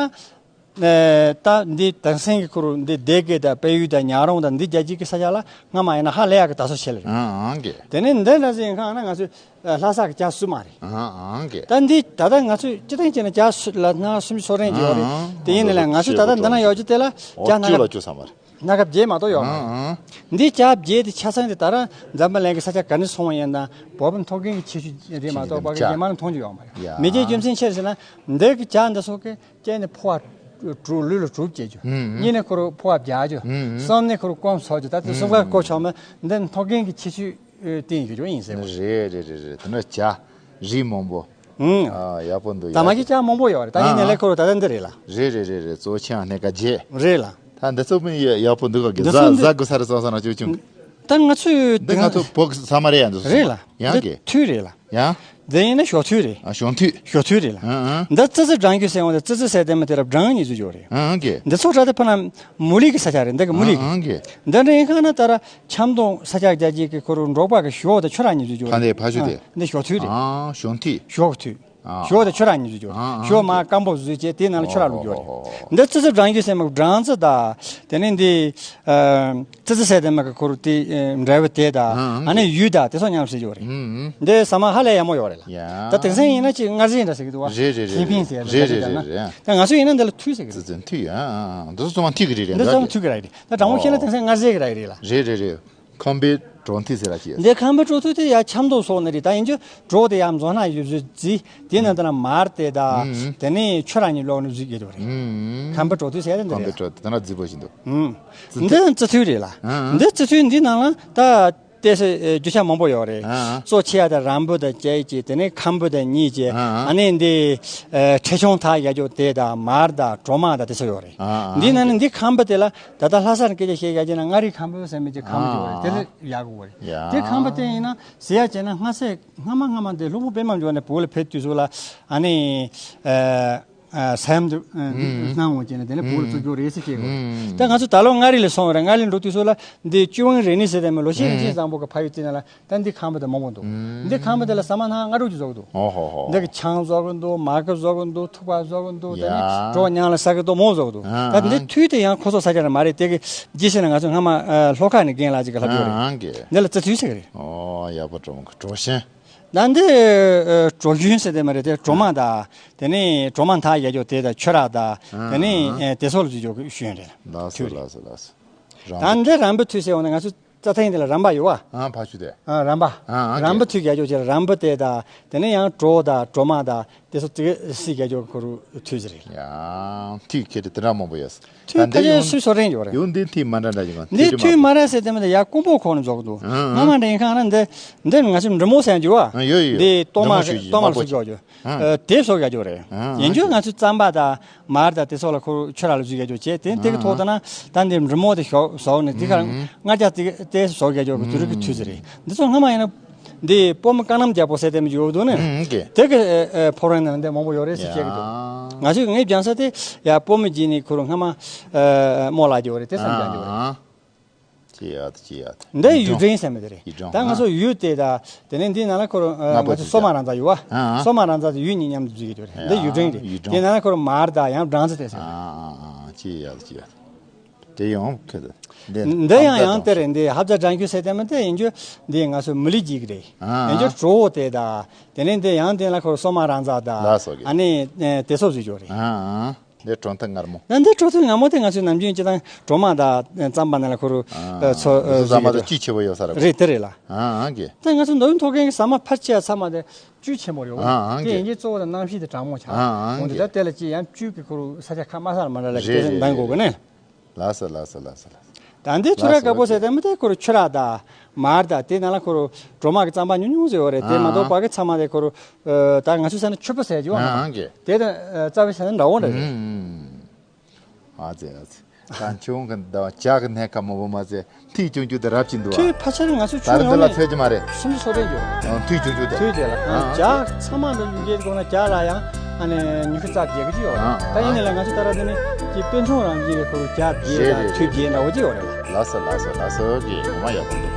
ཨེ། ད་འདི་དེང་སང་གི་ཁོ་རང་འདི་སྡེ་དགེ་དང་དཔལ་ཡུལ་དང་ཉག་རོང་དང་འདི་རྒྱལ་སྤྱི་གི་ས་ཆ་ལ་སྔ་མ་ཡིན་ན་ཧ་ལས་ཡག་གི་དར་སྲོལ་ཆེ་ལ་རེད། ཨང་ཨང་གི། དེ་ནས་འདི་འདྲ་ཟིན་ཁ་ན་ང་ཚོས་ལྷ་ས་གི་ཇ་བསུ་མ་རེད། ཨང་ཨང་གི། ད་འདི་ད་ལྟ་ང་ཚོས་སྤྱི་བཏང་བྱས་ན་ཇ་བསུ་ལ་ན་སུམ་ཅུ་སོ་རེ་ཡོད་རེད། དེ་ཡིན་ནའི་ལ་ང་ཚོས་ད་ལྟ་འདི་ན་ཡོད་རྒྱུ་དེ་ལ་ཇ་སྣ་ཁ་ལ་བཅུ་ས་མ་རེད། སྣ་ཁ་བརྒྱད་མ་གཏོགས་ཡོད་མ་རེད། ཨང་ཨང་། འདི་ཇ་བརྒྱད་དེ་ཆ་ཚང་དེ་ད་ར་འཛམ་བུ་གླིང་གི་ས་ཆ་ག་ནས་སོང་བ་ཡིན་ན་བོད་པ་མཐོ་སྒང་གི་ཁྱད་ཆོས་རེད་མ་གཏོགས་ཕ་གི་རྒྱ་མ་ལ་མཐོང་རྒྱུ་ཡོད་མ་རེད། ཡ། མི་རྒྱའི་རྒྱུ་མཚན་ཆེར་ཟེར་ན་འདི་གི་ཇ་འདི་ཚོ་གི་སྐྱེས་ནས་ཕོ་བ་དྲུག་ལུས་ལ་དྲུག་སྐྱེ་རྒྱུ། ཨང་ཨང་། གཉིས་ནས་ཁོ་རུ་ཕོ་བ་བརྒྱ་རྒྱུ། ཨང་ཨང་། གསུམ་ནས་ཁོ་རུ་སྐོམ་ཚོགས་རྒྱུ། ད་དེ་གསུམ་ཀ་གོ་ཆོག་མ་འདི་མཐོ་སྒང་གི་ཁྱད་ཆོས་བསྟན་ཡོད་རྒྱུ་ཡིན་ཟེར་བ་རེད། རེད་རེད་རེད་རེད། དེ་འདྲ་ཇ་རིགས་མང་པོ། ཨང་། ཨ། ཡག་པོ་འདུག། ད་མ་གི་ཇ་མང་པོ་ཡོད་རེད། ད་ཡིན་ནའི་ལས་ཁོ་རུ་ད་ལྟ་འདི་རེད་ལ། རེད་རེད་རེད་རེད། གཙོ་ཆེ་བ་སྣ་ཁ་བརྒྱད། རེད་ལ། ད་འདི་ཚོ་མི་ཡག་པོ་འདུག་ག་གི། འདི་ཚོ་ཟ་འདི་ཟ་དགོས་ས་རེད། སོང་སོང་ན་ཅུ་ཅུང་། ད་ང་ཚོས་འདི་ང་ཚོ་བོད་ས་མ་རེད་ཡ། འདི་ཚོ་རེད་ལ། ཡང་འདི་གི་ཐུད་རེད་ལ། ཡང་། འདི་ཡིན་ན་ཞོ་ཐུད་རེད། ཨ། ཞོ་ཐུད། ཞོ་ཐུད་རེད་ལ། ཨང་ཨང་། འདི་ཙི་ཙི་སྦྲང་རྒྱུ་ཟེར་བ་འདི་ཙི་ཙི་ཟེར་དེ་མི་དེ་ར་སྦྲང་གཉིས་ཚོ་ཡོད་རེད། ཨང་ཨང་གི། འདི་ཚོ་ར་དེ་ཕ་ན་མུ་ལི་གི་ས་ཆ་རེད། འདི་གི་མུ་ལི་གི། ཨང་ཨང་གི། འདི་འདྲ་ཡིན་ཁ་ན་ད་ར་ཆབ་མདོ་ས་ཆ་རྒྱ་སྐྱེད་ཀྱི་ཁོ་རུ་འབྲོག་པ་གི་ཞོ་དང་ཆུ་རགས་གཉིས་ཚོ་ཡོད་རེད། ཕ་འདི་ཕ་ཤུ་དེ། ཨ། འདི་ཞོ་ཐུད་རེད། ཨ། ཞོ་ཐུད། ཞོ་གི་ཐུད། ཨ། ཞོ་དང་ཆུ་རགས་གཉིས་ཚོ་ཡོད་རེད། ཨ། ཞོ་མར་སྐམ་པོ་བཟོས་བྱས་དེའི་ནང་ལ་ཆུ་རགས་བླུགས་ཡོད་རེད། འདི་ཙི་ཙི་སྦྲང་རྒྱུ་ཟེར་མ་སྦྲང་རྩི་དང་། དེ་ནས་འདི། ཨ། ཙི་ཙི་ཟེར་དེ་མ་གི་ཁོ་རུ་དེ་འབྲས་བུ་དེ་དང་། ཨ་ནི་ཡུལ་དང་དེ་ཚོ་མཉམ་བསྲེས་ཡོད་རེད། འདི་ཟ་མ་ཧ་ལས་ཡག་མོ་ཡོད་རེད་ལ། ད་དེང་སང་ཡིན་ན་ཅིག་མངར་ཟས་འདྲ་ཟེར་གི་འདུག་བ། རེད་རེད་རེད། ཧེ་ཕིན་ཟེར་རེད་རེད་རེད་རེད། ད་ང་ཚོ་ཡིན་ན་འདི་ལ་ཐུད་ཟེར་གི་རེད། ཙི་ཙི་ཐུད། ཨ་ཨ། འདི་ཚོ་ཚང་མ་ཐུད་གི་རེད་རེད། འདི་ཚང་མ་ཐུད་གི་རེད་རེད། ད་དྲང་པོ་བཤད་ན་དེང་སང་མངར་ཟས་གི་ར་རེད་ལ། རེད་རེད་རེད། ཁམས་པའི་གྲོ་ཐུད་ཟེར་ར་ཅིག། འདི་ཁམས་པའི་གྲོ་ཐུད་དེ་ཡ་ཆབ་མདོ་སོགས་ནས་རེད། ད་ཡིན་རྒྱུ་གྲོ་དེ་ཡ་མཛོ་སྣ་ཡོད་བཟོས་རྩི། དེ་ནང་དུ་ན་མར་དེ་དང་། དེ་ནས་ཆུ་རགས་གཉིས་བླུགས་ནས་བཟོས་ཡོད་རེད། ཁམས་པའི་གྲོ་ཐུད་ཟེར་ཡ་དེ་འདི་རེད། ཁམས་པའི་གྲོ་ཐུད་དེ་ན་རྫི་པོ་ཞིག་འདུག། འདི་རྫི་ཐུད་རེད་ལ། འདི་རྫི་ཐུད་འདི་ནང་ལ་ད་ལྟས་ས་རྒྱུ་ཆ་མང་པོ་ཡོད་རེད། གཙོ་ཆེ་ཡ་ད་རམ་བུ་དང་བཅས་ཀྱི། དེ་ནས་ཁམ་བུ་དང་གཉིས་ཀྱི། ཨ་ནི་འདི་ཁྲེ་ཆུང་ཐག་ཡ་རྒྱུ་དེ་དང་མར་དང་གྲོ་མ་དང་དེ་ཚོ་ཡོད་རེད། འདི་ནང་ནས་འདི་ཁམ་བུ་དེ་ལ། ད་ལྟ་ལྷ་སར་སྐད་ཆ་བཤད་ཡ་ཅེ་ན་མངའ་རིས་ཁམ་བུ་ཟེར་མི་ཅིག་ཁམ་བུ་ཅིག་ཡོད་རེད། དེ་ལ་ཡག་གི་ཡོད་རེད། དེ་ཁམ་བུ་དེ་ཡིན་ན་ཟེར་ཡ་ཅེ་ན་སྔ་སེ་སྔ་མ་སྔ་མ་འདི་ལྷུག་པོ་པད་མ་འབྱོར་ནས་བོད་ལ་ཕེབས་དུས་སུ་ལ། ཨ་ནི་ཨ་ཨ་ས་ཡོམ་དུ་གནང་འོང་ཅེ་ན་དེ་ནས་བོད་ལ་བཙུགས་རྒྱུ་རེད་ཟེར་བཤད་གི་ཡོད་རེད། ད་ང་ཚོ་ད་ལོ་མངའ་རིས་ལ་སོང་བ་རེད། མངའ་རིས་འགྲོ་དུས་སུ་ལ་འདི་ཅུ་ཝང་རེ་ནི་ཟེར་དེ་མི་ལོ་ཤས་རིང་ཅིན་བཟང་པོ་གི་ཕ་ཡུལ་དེ་ན་ལ། ད་འདི་ཁམ་བུ་དེ་མང་པོ་འདུག། འདི་ཁམ་བུ་དེ་ལ་ཟ་མ་ན་སྔ་དྲོ་གི་བཟོ་གི་འདུག། ཨོ་ཧོ་ཧོ། འདི་གི་ཆང་བཟོ་གི་འདུག། མར་གི་བཟོ་གི་འདུག། ཐུག་པ་བཟོ་གི་འདུག། དེ་ནས་ཡ། གྲོ་མཉམ་ལ་ཟ་གི་འདུག། མོ་བཟོ་གི་འདུག། ཨ། ད་འདི་ཨ། ཐུད་དེ་ཡང་ཁོ་ཚོ་ཟ་རྒྱུ་རེད་མ་རེད། དེ་གི་རྗེས་ཟིན་ན་ང་ཚོ་སྔ་མ་ཨ་ལྷོ་ཁ་ནས་རྒན་ལགས་ཅིག་གི་ལབ་ཡོད་རེད། ཨ་ཨ་གི། འདི་ལ་རྫི་ཐུད་ཟེར་གི་རེད། ཨོ་ཡག་པོ། གྲོ་མ་གི་གྲོ་ཞན། ད་འདི་ཨ་གྲོ་ཞུན་ཟེར་དེ་མ་རེད། དེ་གྲོ་མ་དང་། དེ་ནས་གྲོ་མ་འཐག་ཡ་རྒྱུ་དེ་དང་ཆུ་རགས་དང་། དེ་ནས་ཨ་དེ་ཚོ་ལ་རྫི་རྒྱུ་གི་ཞུན་རེད། ལགས་སོ་ཐུད་རེད། ལགས་སོ་ལགས་སོ། རམ་ད་འདི་རམ་བུ་ཐུད་ཟེར་བ་ན་ང་ཚོ་རྩྭ་ཐང་འདི་ལ་རམ་པ་ཡོད་བ། ཨ་ཕ་ཆུ་དེ། ཨ་རམ་པ། ཨ་ཨ་རམ་བུ་ཐུད་ཡ་རྒྱུ་ཅེ་རམ་བུ་དེ་དང་། དེ་ནས་ཡང་གྲོ་དང་གྲོ་མ་དང་དེ་ཚོ་དེ་སི་རྒྱ་ཅོ་ཁོ་རུ་ཐུད་ཟེར་རེད། ཡང་ཐུད་ཁྱེར་དེ་འདྲ་མང་པོ་ཡོད། ཐུད་ད་འདི་ཕལ་ཆེར་ཡང་སུས་སོ་རེན་ཡོད་རེད། ཡང་འདི་ཐུད་མ་འདྲ་འདྲ་ཞིག་འདི་ཐུད་མ་རེད་ཟེར་དེ་མ་ད་ཡ་ཀོང་པོ་ཁོ་ནས་འཛོག་འདུག། ཨ་ཨ། སྔ་མ་འདྲ་ཡིན་ཁང་ན་འདི་འདི་ང་ཚོ་འབྲི་མོ་ཟེར་ཡང་རྒྱུ་བ། ཨ་ཡོད་ཡོད། འདི་གཏོར་མ་འབྲི་མོ་ཞུ་གཏོར་མ་ལ་སུ་རྒྱག་རྒྱུ། ཨ། ཨ་དེབ་སོགས་རྒྱག་རྒྱུ་རེད། ཨ་ཡིན་རྒྱུ་ཨ་ང་ཚོའི་རྩམ་པ་དང་མར་དང་དེ་སོགས་ལ་ཁོ་ཆུ་རགས་ལ་འཛུལ་རྒྱག་རྒྱུ་བྱས། དེ་དེ་གི་ཐོག་ཏུ་ན་ད་འདི་འབྲི་མོ་དེ་ཞོག་ཟོག་ནས་དེ་གར་ཨ་ཨ། མངར་རྒྱག་དེ་དེ་ཟོག་རྒྱག་རྒྱུ་གི་དུས་རིག་གི་དུས་ཚོད་རེད། འདི་ཚོ་སྔ་མ་ཡིན་ན་འདི་སྤོ་མོ་ཀ་ནམ་རྒྱག་པོ་ཟེར་དེ་མི་ཡོད་འདུག་ནི། ཨ་ཨ་གི། དེ་གི་ཨ་ཨ་ཕོ་རོང་ནང་འདི་མང་པོ་ཡོད་རེད་ཟེར་བཤད་གི་འདུག། ཡ། ང་ཚོས་ངས་སྦྱང་ས་དེ་ཡ་སྤོ་མོ་བརྒྱབ་ནས་ཁོ་རང་སྔ་མ་ཨ་ཨ་རྨོ་ལགས་རྒྱག་རེད། དེ་བསམ་སྦྱང་རྒྱག་རེད། ཨ་ཨ། ཅི་ཡ་ད་ཅི་ཡ་ད། འདི་ཡུལ་ཡུལ་ལྗོངས་ཟེར་མི་དེ་རེད། ཡུལ་ལྗོངས། ད་ང་ཚོ་ཨ་ཡུལ་དེ་དང་དེ་ནས་འདི་ནང་ལ་ཁོ་རང་ཨ་ང་ཚོ་སོ་མ་རང་བཙགས་ཡོད་བ། ཨ་ཨ། སོ་མ་རང་བཙགས་དེ་ཡུལ་གཉིས་མཉམ་དུ་འཛུལ་གི་འདུག་རེད། འདི་ཡུལ་ལྗོངས་རེད། ཡུལ་ལྗོངས། དེ་ནང་ལ་ཁོ་རང་མར་དང་ཡང་སྦྲང་རྩི་དེ་ཟེར། ཨ་ཨ་ཨ་ཅི་ཡ་ད་ཅི་ཡ་ད། དེ་ཡང་ཁེ་ད། འདི་ཡང་ཡང་དེ་རེད། འདི་ཧབ་ཛ་སྦྲང་རྒྱུ་ཟེར་དེ་མ་དེ་ཡིན་རྒྱུ་འདི་ང་ཚོ་མི་ལི་འཇིག་རེད། ཨ་ཨ། ཡིན་རྒྱུ་གྲོ་བོ་དེ་དང་དེ་ནས་འདི་ཡང་དེ་ལ་ཁོ་རང་སོ་མ་རང་བཙགས་དང་། ལགས་སོ་གི། ཨ་ནི་དེ་སོགས་བཟོས་ཡོད་རེད། ཨ་ཨ། འདི་གྲོ་ཐུད་མངར་མོ། ད་འདི་གྲོ་ཐུད་མངར་མོ་དེ་ང་ཚོའི་ནམ་རྒྱུན་སྤྱིར་བཏང་གྲོ་མ་དང་རྩམ་པ་ནང་ལ་ཁོ་རུ་ཨ་ཚོ་ཨ་ཟ་མ་དང་བཅུད་ཆེ་བོ་ཡོད་ས་རེད། རེད་དེ་རེད་ལ། ཨ་ཨ་གི། ད་ང་ཚོ་མདོ་དབུས་མཐོ་སྒང་གི་ཟ་མ་ཕལ་ཆེ་བ་ཚང་མ་དེ་བཅུད་ཆེན་པོ་རེད། ཨ་ཨ་དེ་གི། ཡིན་གྱི་གཙོ་བོ་དེ་གནམ་གཤིས་དེ་གྲང་མོ་ཆགས། ཨ་ཨ་འོན་ཏེ་གི། ད་དེ་ལ་ཅི་ཡང་བཅུད་ཀྱི་ཁོ་རུ་ས་ཆ་ཁ་མ་ས་ལ་མ་འདྲ་ལ་རེད་སྐད་ཆ་རེད་འདང་དགོས་གི་ནི། ལགས་སོ་ལགས་སོ་ལགས་སོ་ལགས་སོ། ད་འདི་ཆུ་རགས་དཀར་པོ་ཟེར་དེ་མི་དེ་ཁོ་རུ་ཆུ་རགས་དང་མར་དང་དེ་ནང་ལ་ཁོ་རུ་གྲོ་མ་གི་རྩམ་པ་ཉུང་ཉུང་ཟེར་བ་རེད། དེ་མ་གཏོགས་ཨ་ཨ་པ་གི་ཚང་མ་དེ་ཁོ་རུ་ཨ་ད་ང་ཚོའི་ས་ན་ཆུ་ཕོ་ཟེར་རྒྱུ་བ། ཨ་ཨ་གི། དེ་དང་ཨ་རྩ་བའི་ས་ན་འདྲ་བོ་འདྲ་རེད། ཨུམ། ཨ་ཙི་ཨ་ཙི། ད་ཁྱོད་གི་ད་ཇ་གི་སྣ་ཁ་མང་པོ་མ་ཟད་ཐུད་ཆུང་ཆུང་དེ་རབ་ཅིག་འདུག་ཨ། ཐུད་ཕལ་ཆེར་ང་ཚོ་ད་ཆུང་རེད། འདི་ཡོང་ལ་ནས་ཚོད་ཀྱི་མ་རེད། སུམ་ཅུ་སོ་རེ་འགྱོ། ཨ་ཐུད་ཆུང་ཆུང་དེ། ཐུད་དེ་ལ་ཨ་ཨ་ཇ་ཚང་མ་འདི་འགྱེལ་དགོས་ན་ཇ་ལ་ཡང་ཨ་ནི་ཉི་ཤུ་རྩ་བརྒྱད་གི་ཅི་ཡོད་རེད། ཨ་ད་ཡིན་ནའི་ལ་ང་ཚོ་ད་ར་འདི་ནི་ཀྱི་དཔེ་མཚོན་རང་བཞིན་གྱི་ཁོ་རུ་ཇ་བརྒྱད་རེད་དང་རེད་ཐུད་རེད་བརྒྱད་འདྲ་བོ་ཅི་ཡོད་རེད། ལགས་སོ་ལགས་སོ་ལགས་སོ་གི་ངོ་མ་ཡག་པོ་འདུག།